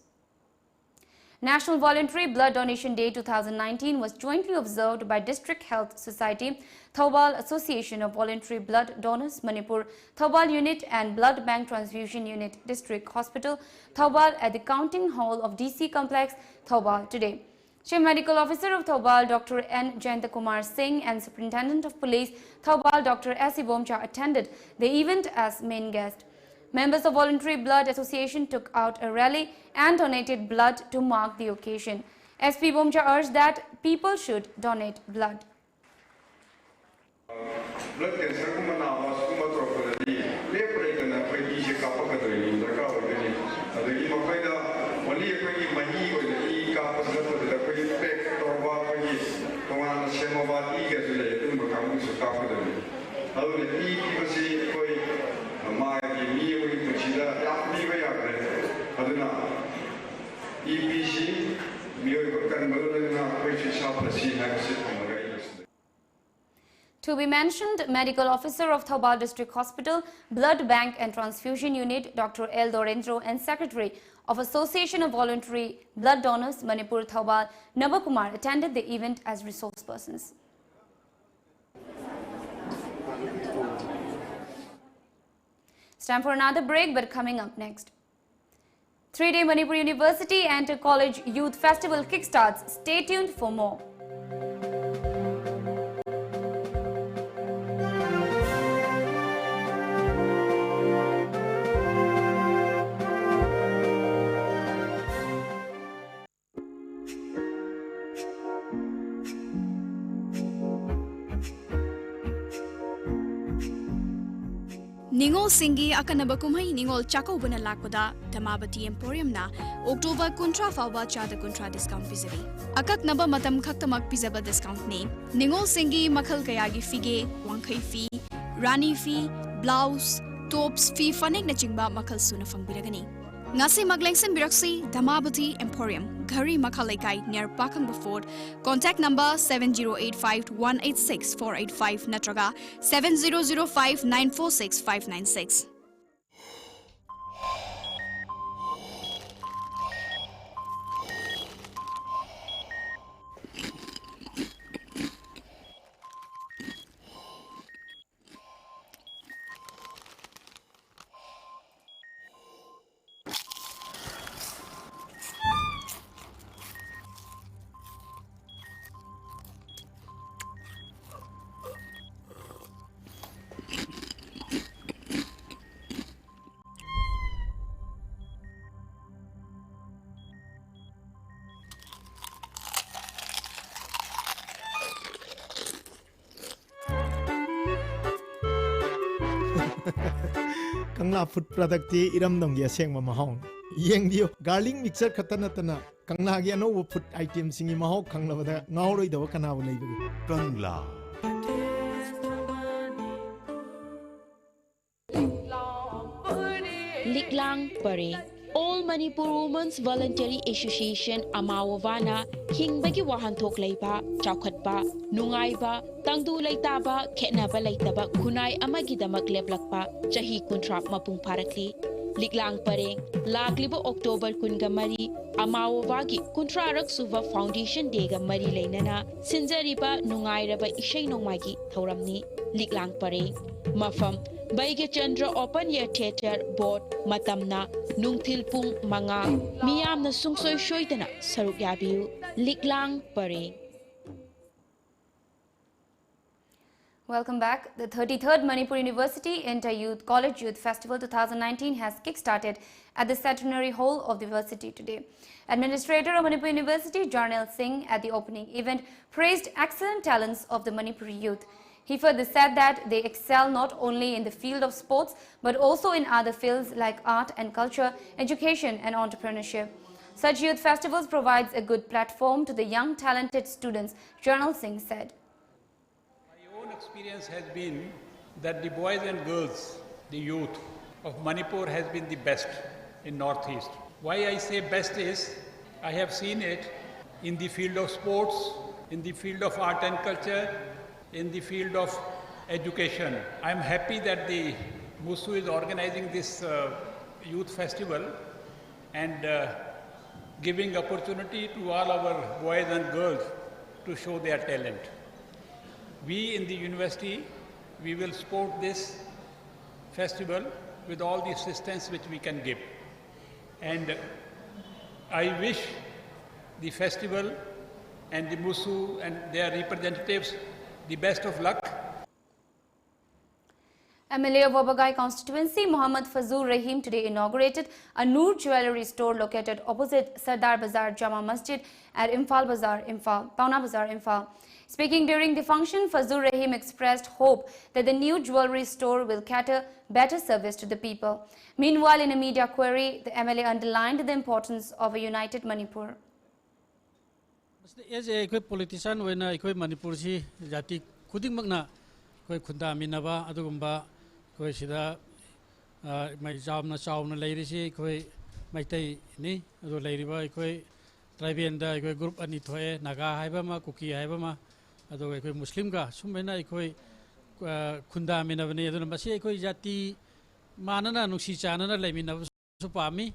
National Voluntary Blood Donation Day two thousand nineteen was jointly observed by District Health Society, Thoubal Association of Voluntary Blood Donors Manipur, Thoubal Unit and Blood Bank Transfusion Unit, District Hospital, Thoubal at the Counting Hall of D C Complex, Thoubal today. Chief Medical Officer of Thoubal, Doctor N Jayantakumar Singh, and Superintendent of Police, Thoubal, Doctor S Ibomcha, attended the event as main guest. Members of Voluntary Blood Association took out a rally and donated blood to mark the occasion. S P Bomcha urged that people should donate blood. Blood cancer ꯒꯨꯝꯕ ꯅꯥꯕ ꯁꯤꯒꯨꯝꯕ ꯇꯧꯔꯛꯄꯗꯗꯤ ꯂꯦꯞꯄ ꯂꯩꯇꯅ ꯑꯩꯈꯣꯏ ꯏꯁꯦ ꯀꯥꯞꯄꯛꯀꯗꯣꯏꯅꯤ, ꯗꯔꯀꯥꯔ ꯑꯣꯏꯗꯣꯏꯅꯤ꯫ ꯑꯗꯒꯤ ꯃꯈꯣꯏꯗ only ꯑꯩꯈꯣꯏꯒꯤ ꯃꯍꯤ ꯑꯣꯏꯅ ꯏ ꯀꯥꯞꯄꯁꯨ ꯅꯠꯇꯕꯤꯗ ꯑꯩꯈꯣꯏꯒꯤ pack ꯇꯧꯔꯕ ꯑꯩꯈꯣꯏꯒꯤ ꯇꯣꯉꯥꯟꯅ ꯁꯦꯝꯃꯕ ꯏꯒꯁꯨ ꯂꯩ, ꯑꯗꯨꯒꯨꯝꯕ ꯀꯥꯡꯕꯨꯁꯨ ꯀꯥꯞꯀꯗꯣꯏꯅꯤ꯫ ꯑꯗꯨꯅ ꯏ ꯄꯤꯕꯁꯤ ꯑꯩꯈꯣꯏ ꯃꯥꯒꯤ ꯃꯤ ꯑꯃꯒꯤ ꯄꯨꯟꯁꯤꯗ ꯌꯥꯝ ꯄꯤꯕ ꯌꯥꯈ꯭ꯔꯦ꯫ ꯑꯗꯨꯅ ꯏ ꯄꯤꯁꯤ ꯃꯤꯑꯣꯏꯕ ꯀꯟꯕꯒ ꯂꯣꯏꯅꯅ ꯑꯩꯈꯣꯏꯁꯨ ꯏꯁꯥ ꯐꯁꯤ ꯍꯥꯏꯕꯁꯤ ꯊꯝꯃꯒ ꯑꯩ ꯂꯣꯏꯁꯤꯟꯖꯔꯦ꯫ To be mentioned, Medical Officer of Thoubal District Hospital, Blood Bank and Transfusion Unit, Doctor L Dorendro, and Secretary of Association of Voluntary Blood Donors Manipur, Thoubal, Nabakumar, attended the event as resource persons. It's time for another break, but coming up next. Three-day Manipur University and College Youth Festival kickstarts. Stay tuned for more. ꯅꯤꯉꯣꯜꯁꯤꯡꯒꯤ ꯑꯀꯟꯅꯕ ꯀꯨꯝꯍꯩ ꯅꯤꯉꯣꯜ ꯆꯥꯛꯀꯧꯕꯅ ꯂꯥꯛꯄꯗ ꯙꯃꯥꯕꯇꯤ ꯑꯦꯝꯄꯣꯔꯤꯌꯝꯅ October ꯀꯨꯟꯊ꯭ꯔꯥ ꯐꯥꯎꯕ ꯆꯥꯗ ꯀꯨꯟꯊ꯭ꯔꯥ discount ꯄꯤꯖꯔꯤ꯫ ꯑꯀꯛꯅꯕ ꯃꯇꯝ ꯈꯛꯇꯃꯛ ꯄꯤꯖꯕ ꯗꯤꯁꯀꯥꯎꯟꯠꯅꯤ꯫ ꯅꯤꯉꯣꯜꯁꯤꯡꯒꯤ ꯃꯈꯜ ꯀꯌꯥꯒꯤ ꯐꯤꯒꯦ, ꯋꯥꯡꯈꯩ ꯐꯤ, ꯔꯥꯅꯤ ꯐꯤ, ꯕ꯭ꯂꯥꯎꯁ, ꯇꯣꯞꯁ, ꯐꯤ ꯐꯅꯦꯛꯅꯆꯤꯡꯕ ꯃꯈꯜ ꯁꯨꯅ ꯐꯪꯕꯤꯔꯒꯅꯤ꯫ ꯉꯁꯤꯃꯛ ꯂꯦꯡꯁꯤꯟꯕꯤꯔꯛꯁꯤ ꯙꯃꯥꯕꯇꯤ Emporium, ꯘꯔꯤ ꯃꯈꯥ ꯂꯩꯀꯥꯏ, near ꯄꯥꯈꯪꯕ Fort. Contact number seven zero eight five one eight six four eight five ꯅꯠꯇ꯭ꯔꯒ seven zero zero five nine four six five nine six. ꯀꯪꯂꯥ ꯐꯨꯗ ꯄ꯭ꯔꯗꯛꯇꯤ ꯏꯔꯝꯗꯝꯒꯤ ꯑꯁꯦꯡꯕ ꯃꯍꯥꯎꯅꯤ꯫ ꯌꯦꯡꯕꯤꯌꯨ, ꯒꯥꯔꯂꯤꯛ ꯃꯤꯛꯁꯆꯔ ꯈꯛꯇ ꯅꯠꯇꯅ ꯀꯪꯂꯥꯒꯤ ꯑꯅꯧꯕ ꯐꯨꯗ ꯑꯥꯏꯇꯦꯝꯁꯤꯡꯒꯤ ꯃꯍꯥꯎ ꯈꯪꯂꯕꯗ ꯉꯥꯎꯔꯣꯏꯗꯕ ꯀꯅꯥꯕꯨ ꯂꯩꯕꯒꯦ? ꯀꯪꯂꯥ꯫ ꯂꯤꯛꯂꯥꯡ ꯄꯔꯦꯡ꯫ All Manipur Women's Voluntary Association, ꯑꯃꯥꯋꯣꯕꯥꯅ ꯍꯤꯡꯕꯒꯤ ꯋꯥꯍꯟꯊꯣꯛ ꯂꯩꯕ, ꯆꯥꯎꯈꯠꯄ, ꯅꯨꯡꯉꯥꯏꯕ, ꯇꯪꯗꯨ ꯂꯩꯇꯥꯕ, ꯈꯦꯠꯅꯕ ꯂꯩꯇꯕ ꯈꯨꯟꯅꯥꯏ ꯑꯃꯒꯤꯗꯃꯛ ꯂꯦꯞꯂꯛꯄ ꯆꯍꯤ ꯀꯨꯟꯊ꯭ꯔꯥ ꯃꯄꯨꯡ ꯐꯥꯔꯛꯂꯤ꯫ ꯂꯤꯛꯂꯥꯡ ꯄꯔꯦꯡ, ꯂꯥꯛꯂꯤꯕ ꯑꯣꯛꯇꯣꯕꯔ ꯀꯨꯟꯒ ꯃꯔꯤ, ꯑꯃꯥꯋꯣꯕꯥꯒꯤ ꯀꯨꯟꯊ꯭ꯔꯥꯔꯛ ꯁꯨꯕ Foundation Day ꯒ ꯃꯔꯤ ꯂꯩꯅꯅ ꯁꯤꯟꯖꯔꯤꯕ ꯅꯨꯡꯉꯥꯏꯔꯕ ꯏꯁꯩ ꯅꯣꯡꯃꯥꯏꯒꯤ ꯊꯧꯔꯝꯅꯤ꯫ ꯂꯤꯛꯂꯥꯡ ꯄꯔꯦꯡ꯫ ꯃꯐꯝ, ꯕꯩꯒ꯭ꯌꯆꯟꯗ꯭ꯔ Open Air Theatre, ꯕꯣꯠ꯫ ꯃꯇꯝꯅ ꯅꯨꯡꯊꯤꯜ ꯄꯨꯡ ꯃꯉꯥ꯫ ꯃꯤꯌꯥꯝꯅ ꯁꯨꯡꯁꯣꯏ ꯁꯣꯏꯗꯅ ꯁꯔꯨꯛ ꯌꯥꯕꯤꯌꯨ꯫ ꯂꯤꯛꯂꯥꯡ ꯄꯔꯦꯡ꯫ Welcome back. The thirty-third Manipur University Inter Youth College Youth Festival two thousand nineteen has kick-started at the Centenary Hall of the university today. Administrator of Manipur University, Jarnail Singh, at the opening event, praised excellent talents of the Manipuri youth. He further said that they excel not only in the field of sports, but also in other fields like art and culture, education and entrepreneurship. Such youth festivals provides a good platform to the young talented students, Jarnail Singh said. My own experience has been that the boys and girls, the youth of Manipur has been the best. in Northeast. Why I say best is, I have seen it in the field of sports, in the field of art and culture, in the field of education. I'm happy that the MUSU is organizing this uh, youth festival and uh, giving opportunity to all our boys and girls to show their talent. We in the university, we will support this festival with all the assistance which we can give. And I wish the festival and the MUSU and their representatives the best of luck. M L A of Wabagai constituency, Mohammad Fazul Rahim, today inaugurated a Noor Jewellery store located opposite Sardar Bazar Jama Masjid at Imphal Bazar, Imphal, Paona Bazar, Imphal. Speaking during the function, Fazul Rahim expressed hope that the new jewellery store will cater better service to the people. Meanwhile, in a media query, the M L A underlined the importance of a united Manipur. ꯃꯁꯤꯗ as a ꯑꯩꯈꯣꯏ politician ꯑꯣꯏꯅ ꯑꯩꯈꯣꯏ ꯃꯅꯤꯄꯨꯔꯁꯤ ꯖꯥꯇꯤ ꯈꯨꯗꯤꯡꯃꯛꯅ ꯑꯩꯈꯣꯏ ꯈꯨꯟꯗꯥꯃꯤꯟꯅꯕ ꯑꯗꯨꯒꯨꯝꯕ ꯑꯩꯈꯣꯏ ꯁꯤꯗ ꯌꯥꯝꯅ ꯆꯥꯎꯅ ꯂꯩꯔꯤꯁꯤ ꯑꯩꯈꯣꯏ ꯃꯩꯇꯩꯅꯤ꯫ ꯑꯗꯨ ꯂꯩꯔꯤꯕ ꯑꯩꯈꯣꯏ ꯇ꯭ꯔꯥꯏꯕꯦꯜꯗ ꯑꯩꯈꯣꯏ ꯒ꯭ꯔꯨꯞ ꯑꯅꯤ ꯊꯣꯛꯑꯦ, ꯅꯥꯒꯥ ꯍꯥꯏꯕ ꯑꯃ, ꯀꯨꯀꯤ ꯍꯥꯏꯕ ꯑꯃ, ꯑꯗꯨꯒ ꯑꯩꯈꯣꯏ ꯃꯨꯁꯂꯤꯝꯒ ꯁꯨꯝꯕꯅ ꯑꯩꯈꯣꯏ ꯈꯨꯟꯗꯥꯃꯤꯟꯅꯕꯅꯤ꯫ ꯑꯗꯨꯅ ꯃꯁꯤ ꯑꯩꯈꯣꯏ ꯖꯥꯇꯤ ꯃꯥꯟꯅꯅ ꯅꯨꯡꯁꯤ ꯆꯥꯟꯅꯅ ꯂꯩꯃꯤꯟꯅꯕ ꯁꯨ ꯄꯥꯝꯃꯤ꯫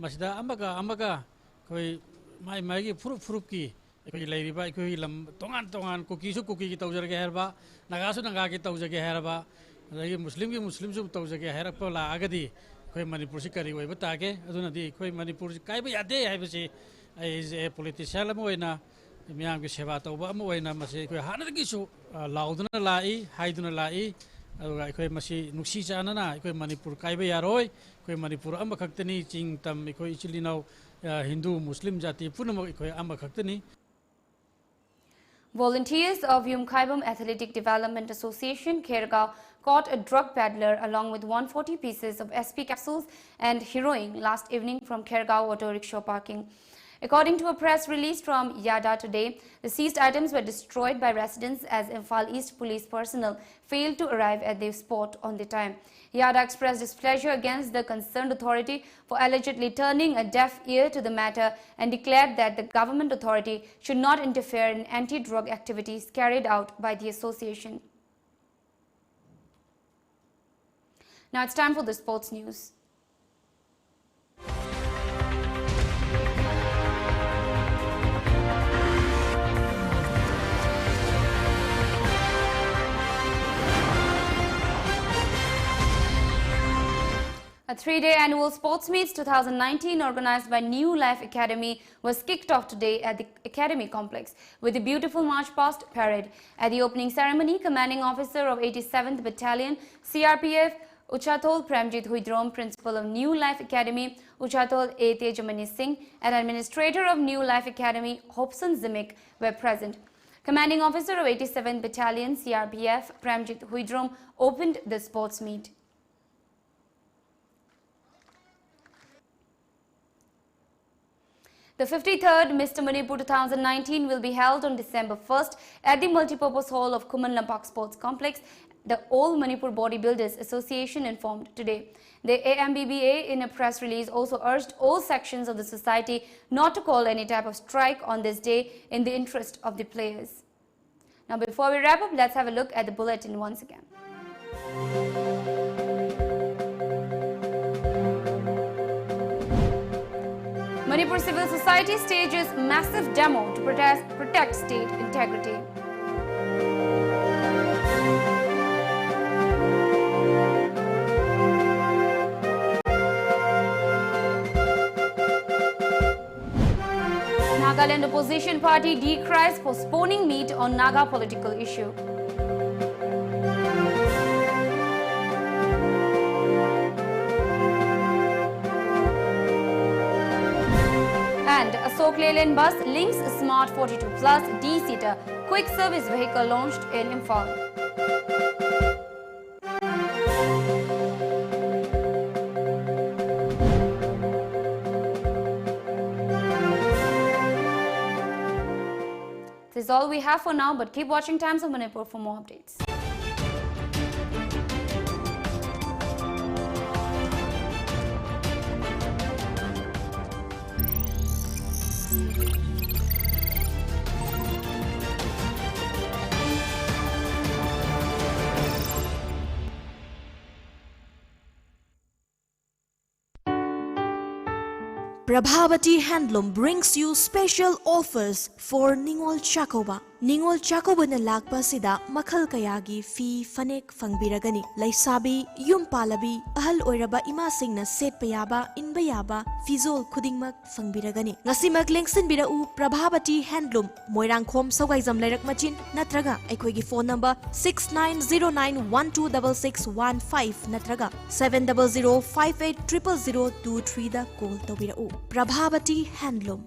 ꯃꯁꯤꯗ ꯑꯃꯒ ꯑꯃꯒ ꯑꯩꯈꯣꯏ ꯃꯥꯏ ꯃꯥꯏꯒꯤ ꯐꯨꯔꯨꯞ ꯐꯨꯔꯨꯞꯀꯤ ꯑꯩꯈꯣꯏꯒꯤ ꯂꯩꯔꯤꯕ ꯑꯩꯈꯣꯏꯒꯤ ꯂꯝ ꯇꯣꯉꯥꯟ ꯇꯣꯉꯥꯟ, ꯀꯨꯀꯤꯁꯨ ꯀꯨꯀꯤꯒꯤ ꯇꯧꯖꯔꯒꯦ ꯍꯥꯏꯔꯕ, ꯅꯥꯒꯥꯁꯨ ꯅꯥꯒꯥꯒꯤ ꯇꯧꯖꯒꯦ ꯍꯥꯏꯔꯕ, ꯑꯗꯒꯤ ꯃꯨꯁꯂꯤꯝꯒꯤ ꯃꯨꯁꯂꯤꯝꯁꯨ ꯇꯧꯖꯒꯦ ꯍꯥꯏꯔꯛꯄ ꯂꯥꯛꯑꯒꯗꯤ ꯑꯩꯈꯣꯏ ꯃꯅꯤꯄꯨꯔꯁꯤ ꯀꯔꯤ ꯑꯣꯏꯕ ꯇꯥꯒꯦ? ꯑꯗꯨꯅꯗꯤ ꯑꯩꯈꯣꯏ ꯃꯅꯤꯄꯨꯔꯁꯤ ꯀꯥꯏꯕ ꯌꯥꯗꯦ ꯍꯥꯏꯕꯁꯤ ꯑꯩꯁꯦ ꯄꯣꯂꯤꯇꯤꯁꯤꯌꯥꯟ ꯑꯃ ꯑꯣꯏꯅ ꯃꯤꯌꯥꯝꯒꯤ ꯁꯦꯕꯥ ꯇꯧꯕ ꯑꯃ ꯑꯣꯏꯅ ꯃꯁꯤ ꯑꯩꯈꯣꯏ ꯍꯥꯟꯅꯗꯒꯤꯁꯨ ꯂꯥꯎꯗꯨꯅ ꯂꯥꯛꯏ, ꯍꯥꯏꯗꯨꯅ ꯂꯥꯛꯏ꯫ ꯑꯗꯨꯒ ꯑꯩꯈꯣꯏ ꯃꯁꯤ ꯅꯨꯡꯁꯤ ꯆꯥꯟꯅꯅ ꯑꯩꯈꯣꯏ ꯃꯅꯤꯄꯨꯔ ꯀꯥꯏꯕ ꯌꯥꯔꯣꯏ꯫ ꯑꯩꯈꯣꯏ ꯃꯅꯤꯄꯨꯔ ꯑꯃꯈꯛꯇꯅꯤ, ꯆꯤꯡ ꯇꯝ ꯑꯩꯈꯣꯏ ꯏꯆꯤꯜ ꯏꯅꯥꯎ ꯍꯤꯟꯗꯨ ꯃꯨꯁꯂꯤꯝ ꯖꯥꯇꯤ ꯄꯨꯝꯅꯃꯛ ꯑꯩꯈꯣꯏ ꯑꯃꯈꯛꯇꯅꯤ꯫ Volunteers of Yumkhaibam Athletic Development Association, Khergaon, caught a drug peddler along with one forty pieces of S P capsules and heroin last evening from Khergaon auto rickshaw parking. According to a press release from YADA today, the seized items were destroyed by residents as Imphal East police personnel failed to arrive at the spot on the time. YADA expressed displeasure against the concerned authority for allegedly turning a deaf ear to the matter and declared that the government authority should not interfere in anti-drug activities carried out by the association. Now it's time for the sports news. A three-day annual sports meets two thousand nineteen organized by New Life Academy was kicked off today at the Academy complex with a beautiful march past parade. At the opening ceremony, Commanding Officer of eighty-seventh Battalion C R P F Uchhathol Premjit Huidrom, Principal of New Life Academy Uchhathol A Tejamani Singh, and Administrator of New Life Academy Hobson Zimik were present. Commanding Officer of eighty-seventh Battalion C R P F Premjit Huidrom opened the sports meet. The fifty-third Mister Manipur two thousand nineteen will be held on December first at the Multipurpose Hall of Khuman Lampak Sports Complex, the All Manipur Bodybuilders Association informed today. The A M B B A, in a press release, also urged all sections of the society not to call any type of strike on this day in the interest of the players. Now, before we wrap up, let's have a look at the bulletin once again. Manipur Civil Society stages massive demo to protest, protect state integrity. Nagaland opposition party decries postponing meet on Naga political issue. And Ashok Leyland bus links Smart forty-two Plus D-seater quick service vehicle launched in Imphal. We have for now, but keep watching Times of Manipur for more updates. Prabhavati Handloom brings you special offers for Ningol Chakouba. ꯅꯤꯉꯣꯜ ꯆꯥꯛꯀꯧꯕꯅ ꯂꯥꯛꯄ ꯑꯁꯤꯗ ꯃꯈꯜ ꯀꯌꯥꯒꯤ ꯐꯤ, ꯐꯅꯦꯛ ꯐꯪꯕꯤꯔꯒꯅꯤ꯫ ꯂꯩꯁꯥꯕꯤ, ꯌꯨꯝ ꯄꯥꯜꯂꯕꯤ, ꯑꯍꯜ ꯑꯣꯏꯔꯕ ꯏꯃꯥꯁꯤꯡꯅ ꯁꯦꯠꯄ ꯌꯥꯕ, ꯏꯟꯕ ꯌꯥꯕ ꯐꯤꯖꯣꯜ ꯈꯨꯗꯤꯡꯃꯛ ꯐꯪꯕꯤꯔꯒꯅꯤ꯫ ꯉꯁꯤꯃꯛ ꯂꯦꯡꯁꯤꯟꯕꯤꯔꯛꯎ ꯄ꯭ꯔꯚꯥꯕꯇꯤ ꯍꯦꯟꯗꯂꯨꯝ, ꯃꯣꯏꯔꯥꯡꯈꯣꯝ ꯁꯧꯒꯥꯏꯖꯝ ꯂꯩꯔꯛ ꯃꯆꯤꯟ, ꯅꯠꯇ꯭ꯔꯒ ꯑꯩꯈꯣꯏꯒꯤ phone number six nine zero nine one two double six one five ꯅꯠꯇ꯭ꯔꯒ seven double zero five eight triple zero two three ꯗ ꯀꯣꯜ ꯇꯧꯕꯤꯔꯛꯎ꯫ ꯄ꯭ꯔꯚꯥꯕꯇꯤ ꯍꯦꯟꯗꯂꯨꯝ꯫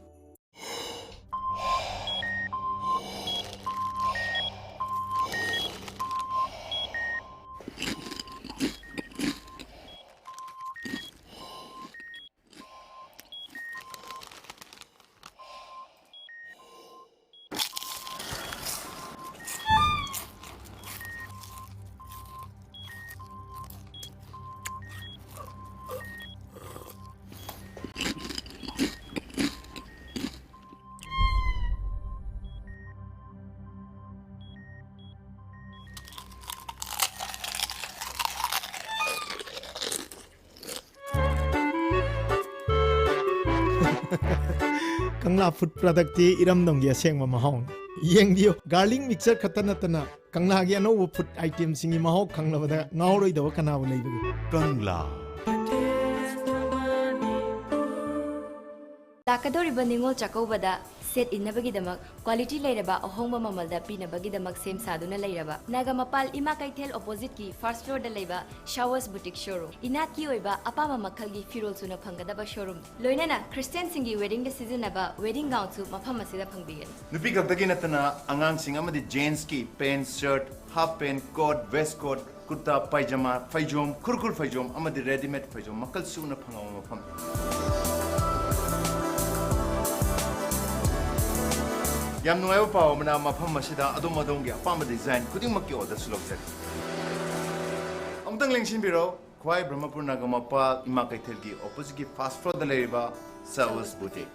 ꯀꯪꯂꯥ ꯐꯨꯗ ꯄ꯭ꯔꯗꯛꯇꯤ ꯏꯔꯝꯗꯝꯒꯤ ꯑꯁꯦꯡꯕ ꯃꯍꯥꯎꯅꯤ꯫ ꯌꯦꯡꯕꯤꯌꯨ, ꯒꯥꯔꯂꯤꯛ ꯃꯤꯛꯆꯔ ꯈꯛꯇ ꯅꯠꯇꯅ ꯀꯪꯂꯥꯒꯤ ꯑꯅꯧꯕ ꯐꯨꯗ ꯑꯥꯏꯇꯦꯝꯁꯤꯡꯒꯤ ꯃꯍꯥꯎ ꯈꯪꯂꯕꯗ ꯉꯥꯎꯔꯣꯏꯗꯕ ꯀꯅꯥꯕꯨ ꯂꯩꯕꯒꯦ? ꯀꯪꯂꯥ꯫ ꯂꯥꯛꯀꯗꯧꯔꯤꯕ ꯅꯤꯉꯣꯜ ꯆꯥꯛꯀꯧꯕꯗ ꯁꯦꯠ ꯏꯟꯅꯕꯒꯤꯗꯃꯛ ꯀ꯭ꯋꯥꯂꯤꯇꯤ ꯂꯩꯔꯕ ꯑꯍꯣꯡꯕ ꯃꯃꯜꯗ ꯄꯤꯅꯕꯒꯤꯗꯃꯛ ꯁꯦꯝ ꯁꯥꯗꯨꯅ ꯂꯩꯔꯕ ꯅꯥꯒꯥꯃꯄꯥꯜ ꯏꯃꯥ ꯀꯩꯊꯦꯜ ꯑꯣꯄꯣꯖꯤꯠꯀꯤ ꯐꯥꯔꯁ ꯐ꯭ꯂꯣꯔꯗ ꯂꯩꯕ ꯁꯥꯋꯁ ꯕꯨꯇꯤꯛ ꯁꯣꯔꯨꯝ꯫ ꯏꯅꯥꯠꯀꯤ ꯑꯣꯏꯕ ꯑꯄꯥꯝꯕ ꯃꯈꯜꯒꯤ ꯐꯤꯔꯣꯜ ꯁꯨꯅ ꯐꯪꯒꯗꯕ ꯁꯣꯔꯨꯝ, ꯂꯣꯏꯅꯅ ꯈ꯭ꯔꯤꯁꯇꯤꯌꯥꯟꯁꯤꯡꯒꯤ ꯋꯦꯗꯤꯡꯗ ꯁꯤꯖꯤꯟꯅꯕ ꯋꯦꯗꯤꯡ ꯒꯥꯎꯟꯁꯨ ꯃꯐꯝ ꯑꯁꯤꯗ ꯐꯪꯕꯤꯒꯅꯤ꯫ ꯅꯨꯄꯤ ꯈꯛꯇꯒꯤ ꯅꯠꯇꯅ ꯑꯉꯥꯡꯁꯤꯡ ꯑꯃꯗꯤ ꯖꯦꯟꯁꯀꯤ pant, shirt, half pant, coat, waistcoat, kurta, pyjama, ꯐꯩꯖꯣꯝ, ꯈꯨꯔꯈꯨꯜ ꯐꯩꯖꯣꯝ ꯑꯃꯗꯤ ꯔꯦꯗꯤꯃꯦꯗ ꯐꯩꯖꯣꯝ ꯃꯈꯜ ꯁꯨꯅ ꯐꯪꯕ ꯃꯐꯝ꯫ ꯌꯥꯝ ꯅꯨꯡꯉꯥꯏꯕ ꯄꯥꯎ ꯑꯃꯅ, ꯃꯐꯝ ꯑꯁꯤꯗ ꯑꯗꯣꯝ ꯑꯗꯣꯝꯒꯤ ꯑꯄꯥꯝꯕ design ꯈꯨꯗꯤꯡꯃꯛꯀꯤ orderꯁꯨ ꯂꯧꯖꯔꯤ꯫ ꯑꯃꯨꯛꯇꯪ ꯂꯦꯡꯁꯤꯟꯕꯤꯔꯣ, ꯈ꯭ꯋꯥꯏ ꯕ꯭ꯔꯍꯃꯄꯨꯔ ꯅꯒꯔ ꯃꯄꯥꯜ ꯏꯃꯥ ꯀꯩꯊꯦꯜꯒꯤ oppositeꯀꯤ first floorꯗ ꯂꯩꯔꯤꯕ Service Boutique꯫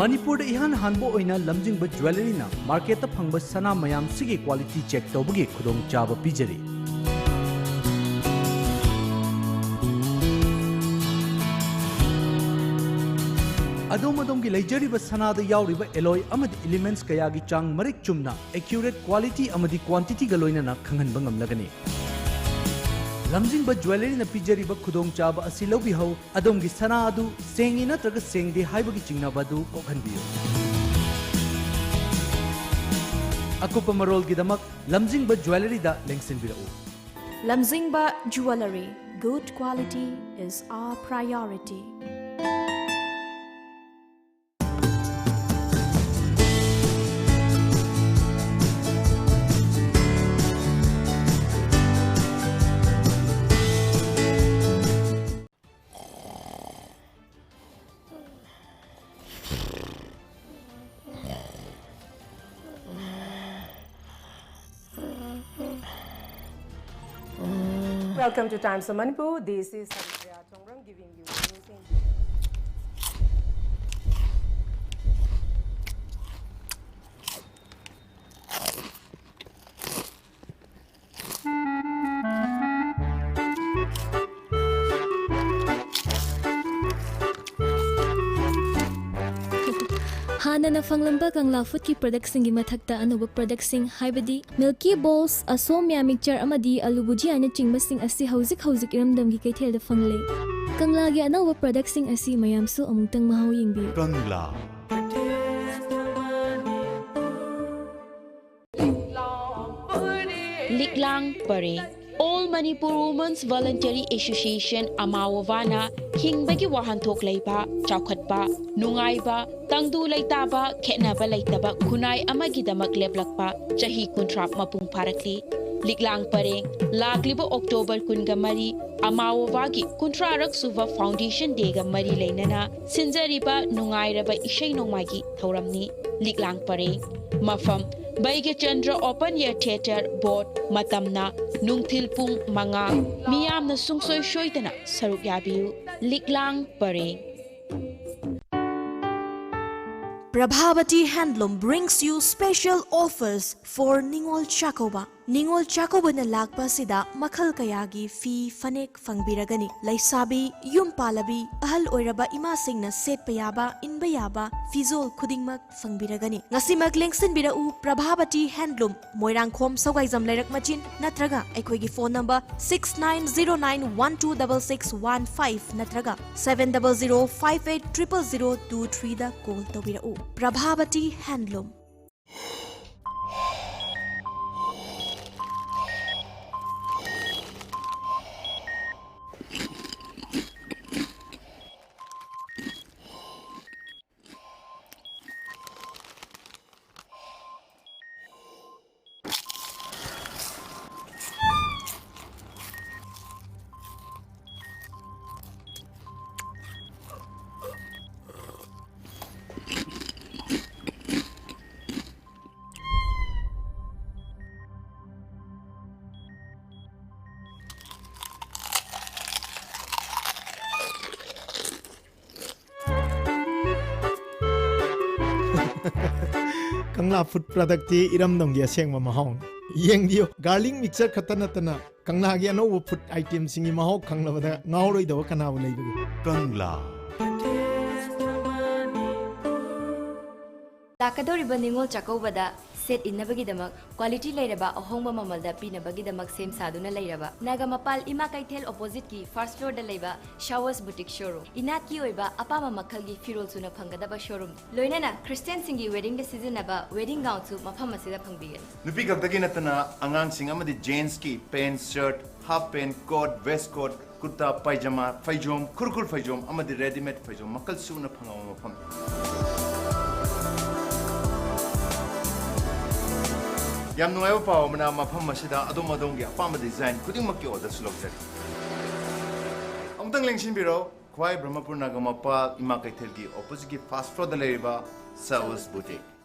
ꯃꯅꯤꯄꯨꯔꯗ ꯏꯍꯥꯟ ꯍꯥꯟꯕ ꯑꯣꯏꯅ ꯂꯝꯖꯤꯡꯕ ꯖ꯭ꯋꯦꯂꯔꯤꯅ ꯃꯥꯔꯀꯦꯠꯇ ꯐꯪꯕ ꯁꯅꯥ ꯃꯌꯥꯝꯁꯤꯒꯤ quality check ꯇꯧꯕꯒꯤ ꯈꯨꯗꯣꯡꯆꯥꯕ ꯄꯤꯖꯔꯤ꯫ ꯑꯗꯣꯝ ꯑꯗꯣꯝꯒꯤ ꯂꯩꯖꯔꯤꯕ ꯁꯅꯥꯗ ꯌꯥꯎꯔꯤꯕ alloy ꯑꯃꯗꯤ elements ꯀꯌꯥꯒꯤ ꯆꯥꯡ ꯃꯔꯤꯛ ꯆꯨꯝꯅ, accurate quality ꯑꯃꯗꯤ quantityꯒ ꯂꯣꯏꯅꯅ ꯈꯪꯍꯟꯕ ꯉꯝꯂꯒꯅꯤ꯫ ꯂꯝꯖꯤꯡꯕ ꯖ꯭ꯋꯦꯂꯔꯤꯅ ꯄꯤꯖꯔꯤꯕ ꯈꯨꯗꯣꯡꯆꯥꯕ ꯑꯁꯤ ꯂꯧꯕꯤꯍꯧ꯫ ꯑꯗꯣꯝꯒꯤ ꯁꯅꯥ ꯑꯗꯨ ꯁꯦꯡꯉꯤ ꯅꯠꯇ꯭ꯔꯒ ꯁꯦꯡꯗꯦ ꯍꯥꯏꯕꯒꯤ ꯆꯤꯡꯅꯕ ꯑꯗꯨ ꯀꯣꯛꯍꯟꯕꯤꯌꯨ꯫ ꯑꯀꯨꯞꯄ ꯃꯔꯣꯜꯒꯤꯗꯃꯛ ꯂꯝꯖꯤꯡꯕ ꯖ꯭ꯋꯦꯂꯔꯤꯗ ꯂꯦꯡꯁꯤꯟꯕꯤꯔꯛꯎ꯫ Lamjingba Jewellery, good quality is our priority. Welcome to Times of Manipur. This is Haripriya Chongrang giving you news in ꯍꯥꯟꯅꯅ ꯐꯪꯂꯝꯕ ꯀꯪꯂꯥ ꯐꯨꯗꯀꯤ productꯁꯤꯡꯒꯤ ꯃꯊꯛꯇ ꯑꯅꯧꯕ productꯁꯤꯡ, ꯍꯥꯏꯕꯗꯤ Milky Balls, ꯑꯁꯣꯝꯌꯥ mixture ꯑꯃꯗꯤ ꯑꯂꯨ ꯕꯨꯖꯤꯌꯥꯅꯆꯤꯡꯕꯁꯤꯡ ꯑꯁꯤ ꯍꯧꯖꯤꯛ ꯍꯧꯖꯤꯛ ꯏꯔꯝꯗꯝꯒꯤ ꯀꯩꯊꯦꯜꯗ ꯐꯪꯂꯦ꯫ ꯀꯪꯂꯥꯒꯤ ꯑꯅꯧꯕ productꯁꯤꯡ ꯑꯁꯤ ꯃꯌꯥꯝꯁꯨ ꯑꯃꯨꯛꯇꯪ ꯃꯍꯥꯎ ꯌꯦꯡꯕꯤꯌꯨ꯫ ꯀꯪꯂꯥ꯫ ꯂꯤꯛꯂꯥꯡ ꯄꯔꯦꯡ꯫ All Manipur Women's Voluntary Association, ꯑꯃꯥꯋꯣꯕꯥꯅ ꯍꯤꯡꯕꯒꯤ ꯋꯥꯍꯟꯊꯣꯛ ꯂꯩꯕ, ꯆꯥꯎꯈꯠꯄ, ꯅꯨꯡꯉꯥꯏꯕ, ꯇꯪꯗꯨ ꯂꯩꯇꯥꯕ, ꯈꯦꯠꯅꯕ ꯂꯩꯇꯕ ꯈꯨꯟꯅꯥꯏ ꯑꯃꯒꯤꯗꯃꯛ ꯂꯦꯞꯂꯛꯄ ꯆꯍꯤ ꯀꯨꯟꯊ꯭ꯔꯥ ꯃꯄꯨꯡ ꯐꯥꯔꯛꯂꯤ꯫ ꯂꯤꯛꯂꯥꯡ ꯄꯔꯦꯡ, ꯂꯥꯛꯂꯤꯕ ꯑꯣꯛꯇꯣꯕꯔ ꯀꯨꯟꯒ ꯃꯔꯤ, ꯑꯃꯥꯑꯣꯕꯥꯒꯤ ꯀꯨꯟꯊ꯭ꯔꯥꯔꯛ ꯁꯨꯕ Foundation Day ꯒ ꯃꯔꯤ ꯂꯩꯅꯅ ꯁꯤꯟꯖꯔꯤꯕ ꯅꯨꯡꯉꯥꯏꯔꯕ ꯏꯁꯩ ꯅꯣꯡꯃꯥꯏꯒꯤ ꯊꯧꯔꯝꯅꯤ꯫ ꯂꯤꯛꯂꯥꯡ ꯄꯔꯦꯡ, ꯃꯐꯝ, ꯕꯩꯒ꯭ꯌꯆꯟꯗ꯭ꯔ Open Air Theatre, ꯕꯣꯠ, ꯃꯇꯝꯅ ꯅꯨꯡꯊꯤꯜ ꯄꯨꯡ ꯃꯉꯥ꯫ ꯃꯤꯌꯥꯝꯅ ꯁꯨꯡꯁꯣꯏ ꯁꯣꯏꯗꯅ ꯁꯔꯨꯛ ꯌꯥꯕꯤꯌꯨ꯫ ꯂꯤꯛꯂꯥꯡ ꯄꯔꯦꯡ꯫ Prabhavati Handloom brings you special offers for Ningol Chakkouba. ꯅꯤꯉꯣꯜ ꯆꯥꯛꯀꯧꯕꯅ ꯂꯥꯛꯄ ꯑꯁꯤꯗ ꯃꯈꯜ ꯀꯌꯥꯒꯤ ꯐꯤ, ꯐꯅꯦꯛ ꯐꯪꯕꯤꯔꯒꯅꯤ꯫ ꯂꯩꯁꯥꯕꯤ, ꯌꯨꯝ ꯄꯥꯜꯂꯕꯤ, ꯑꯍꯜ ꯑꯣꯏꯔꯕ ꯏꯃꯥꯁꯤꯡꯅ ꯁꯦꯠꯄ ꯌꯥꯕ, ꯏꯟꯕ ꯌꯥꯕ ꯐꯤꯖꯣꯜ ꯈꯨꯗꯤꯡꯃꯛ ꯐꯪꯕꯤꯔꯒꯅꯤ꯫ ꯉꯁꯤꯃꯛ ꯂꯦꯡꯁꯤꯟꯕꯤꯔꯛꯎ Prabhavati Handloom, ꯃꯣꯏꯔꯥꯡꯈꯣꯝ ꯁꯧꯒꯥꯏꯖꯝ ꯂꯩꯔꯛ ꯃꯆꯤꯟ, ꯅꯠꯇ꯭ꯔꯒ ꯑꯩꯈꯣꯏꯒꯤ phone number six nine zero nine one two double six one five ꯅꯠꯇ꯭ꯔꯒ seven double zero five eight triple zero two three ꯗ call ꯇꯧꯕꯤꯔꯛꯎ꯫ Prabhavati Handloom꯫ ꯀꯪꯂꯥ food productꯀꯤ ꯏꯔꯝꯗꯝꯒꯤ ꯑꯁꯦꯡꯕ ꯃꯍꯥꯎꯅꯤ꯫ ꯌꯦꯡꯕꯤꯌꯨ, garlic mixture ꯈꯛꯇ ꯅꯠꯇꯅ ꯀꯪꯂꯥꯒꯤ ꯑꯅꯧꯕ food itemꯁꯤꯡꯒꯤ ꯃꯍꯥꯎ ꯈꯪꯂꯕꯗ ꯉꯥꯎꯔꯣꯏꯗꯕ ꯀꯅꯥꯕꯨ ꯂꯩꯕꯒꯦ? ꯀꯪꯂꯥ꯫ ꯂꯥꯛꯀꯗꯧꯔꯤꯕ ꯅꯤꯉꯣꯜ ꯆꯥꯛꯀꯧꯕꯗ set ꯏꯟꯅꯕꯒꯤꯗꯃꯛ quality ꯂꯩꯔꯕ ꯑꯍꯣꯡꯕ ꯃꯃꯜꯗ ꯄꯤꯅꯕꯒꯤꯗꯃꯛ ꯁꯦꯝ ꯁꯥꯗꯨꯅ ꯂꯩꯔꯕ ꯅꯥꯒꯥꯃꯄꯥꯜ ꯏꯃꯥ ꯀꯩꯊꯦꯜ oppositeꯀꯤ first floorꯗ ꯂꯩꯕ Showers Boutique showroom, ꯏꯅꯥꯠꯀꯤ ꯑꯣꯏꯕ ꯑꯄꯥꯝꯕ ꯃꯈꯜꯒꯤ ꯐꯤꯔꯣꯜ ꯁꯨꯅ ꯐꯪꯒꯗꯕ showroom, ꯂꯣꯏꯅꯅ Christianꯁꯤꯡꯒꯤ weddingꯗ ꯁꯤꯖꯤꯟꯅꯕ wedding gownꯁꯨ ꯃꯐꯝ ꯑꯁꯤꯗ ꯐꯪꯕꯤꯒꯅꯤ꯫ ꯅꯨꯄꯤ ꯈꯛꯇꯒꯤ ꯅꯠꯇꯅ ꯑꯉꯥꯡꯁꯤꯡ ꯑꯃꯗꯤ gentsꯀꯤ pant, shirt, half pant, coat, waistcoat, ꯀꯨꯔꯇꯥ, ꯄꯥꯏꯖꯃꯥ, ꯐꯩꯖꯣꯝ, ꯈꯨꯔꯈꯨꯜ ꯐꯩꯖꯣꯝ ꯑꯃꯗꯤ readymade ꯐꯩꯖꯣꯝ ꯃꯈꯜ ꯁꯨꯅ ꯐꯪꯕ ꯃꯐꯝ꯫ ꯌꯥꯝ ꯅꯨꯡꯉꯥꯏꯕ ꯄꯥꯎ ꯑꯃꯅ, ꯃꯐꯝ ꯑꯁꯤꯗ ꯑꯗꯣꯝ ꯑꯗꯣꯝꯒꯤ ꯑꯄꯥꯝꯕ design ꯈꯨꯗꯤꯡꯃꯛꯀꯤ orderꯁꯨ ꯂꯧꯖꯔꯤ꯫ ꯑꯃꯨꯛꯇꯪ ꯂꯦꯡꯁꯤꯟꯕꯤꯔꯣ, ꯈ꯭ꯋꯥꯏ ꯕ꯭ꯔꯍꯃꯄꯨꯔ ꯅꯥꯒꯥ ꯃꯄꯥꯜ ꯏꯃꯥ ꯀꯩꯊꯦꯜꯒꯤ oppositeꯀꯤ first floorꯗ ꯂꯩꯔꯤꯕ Service Boutique꯫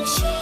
She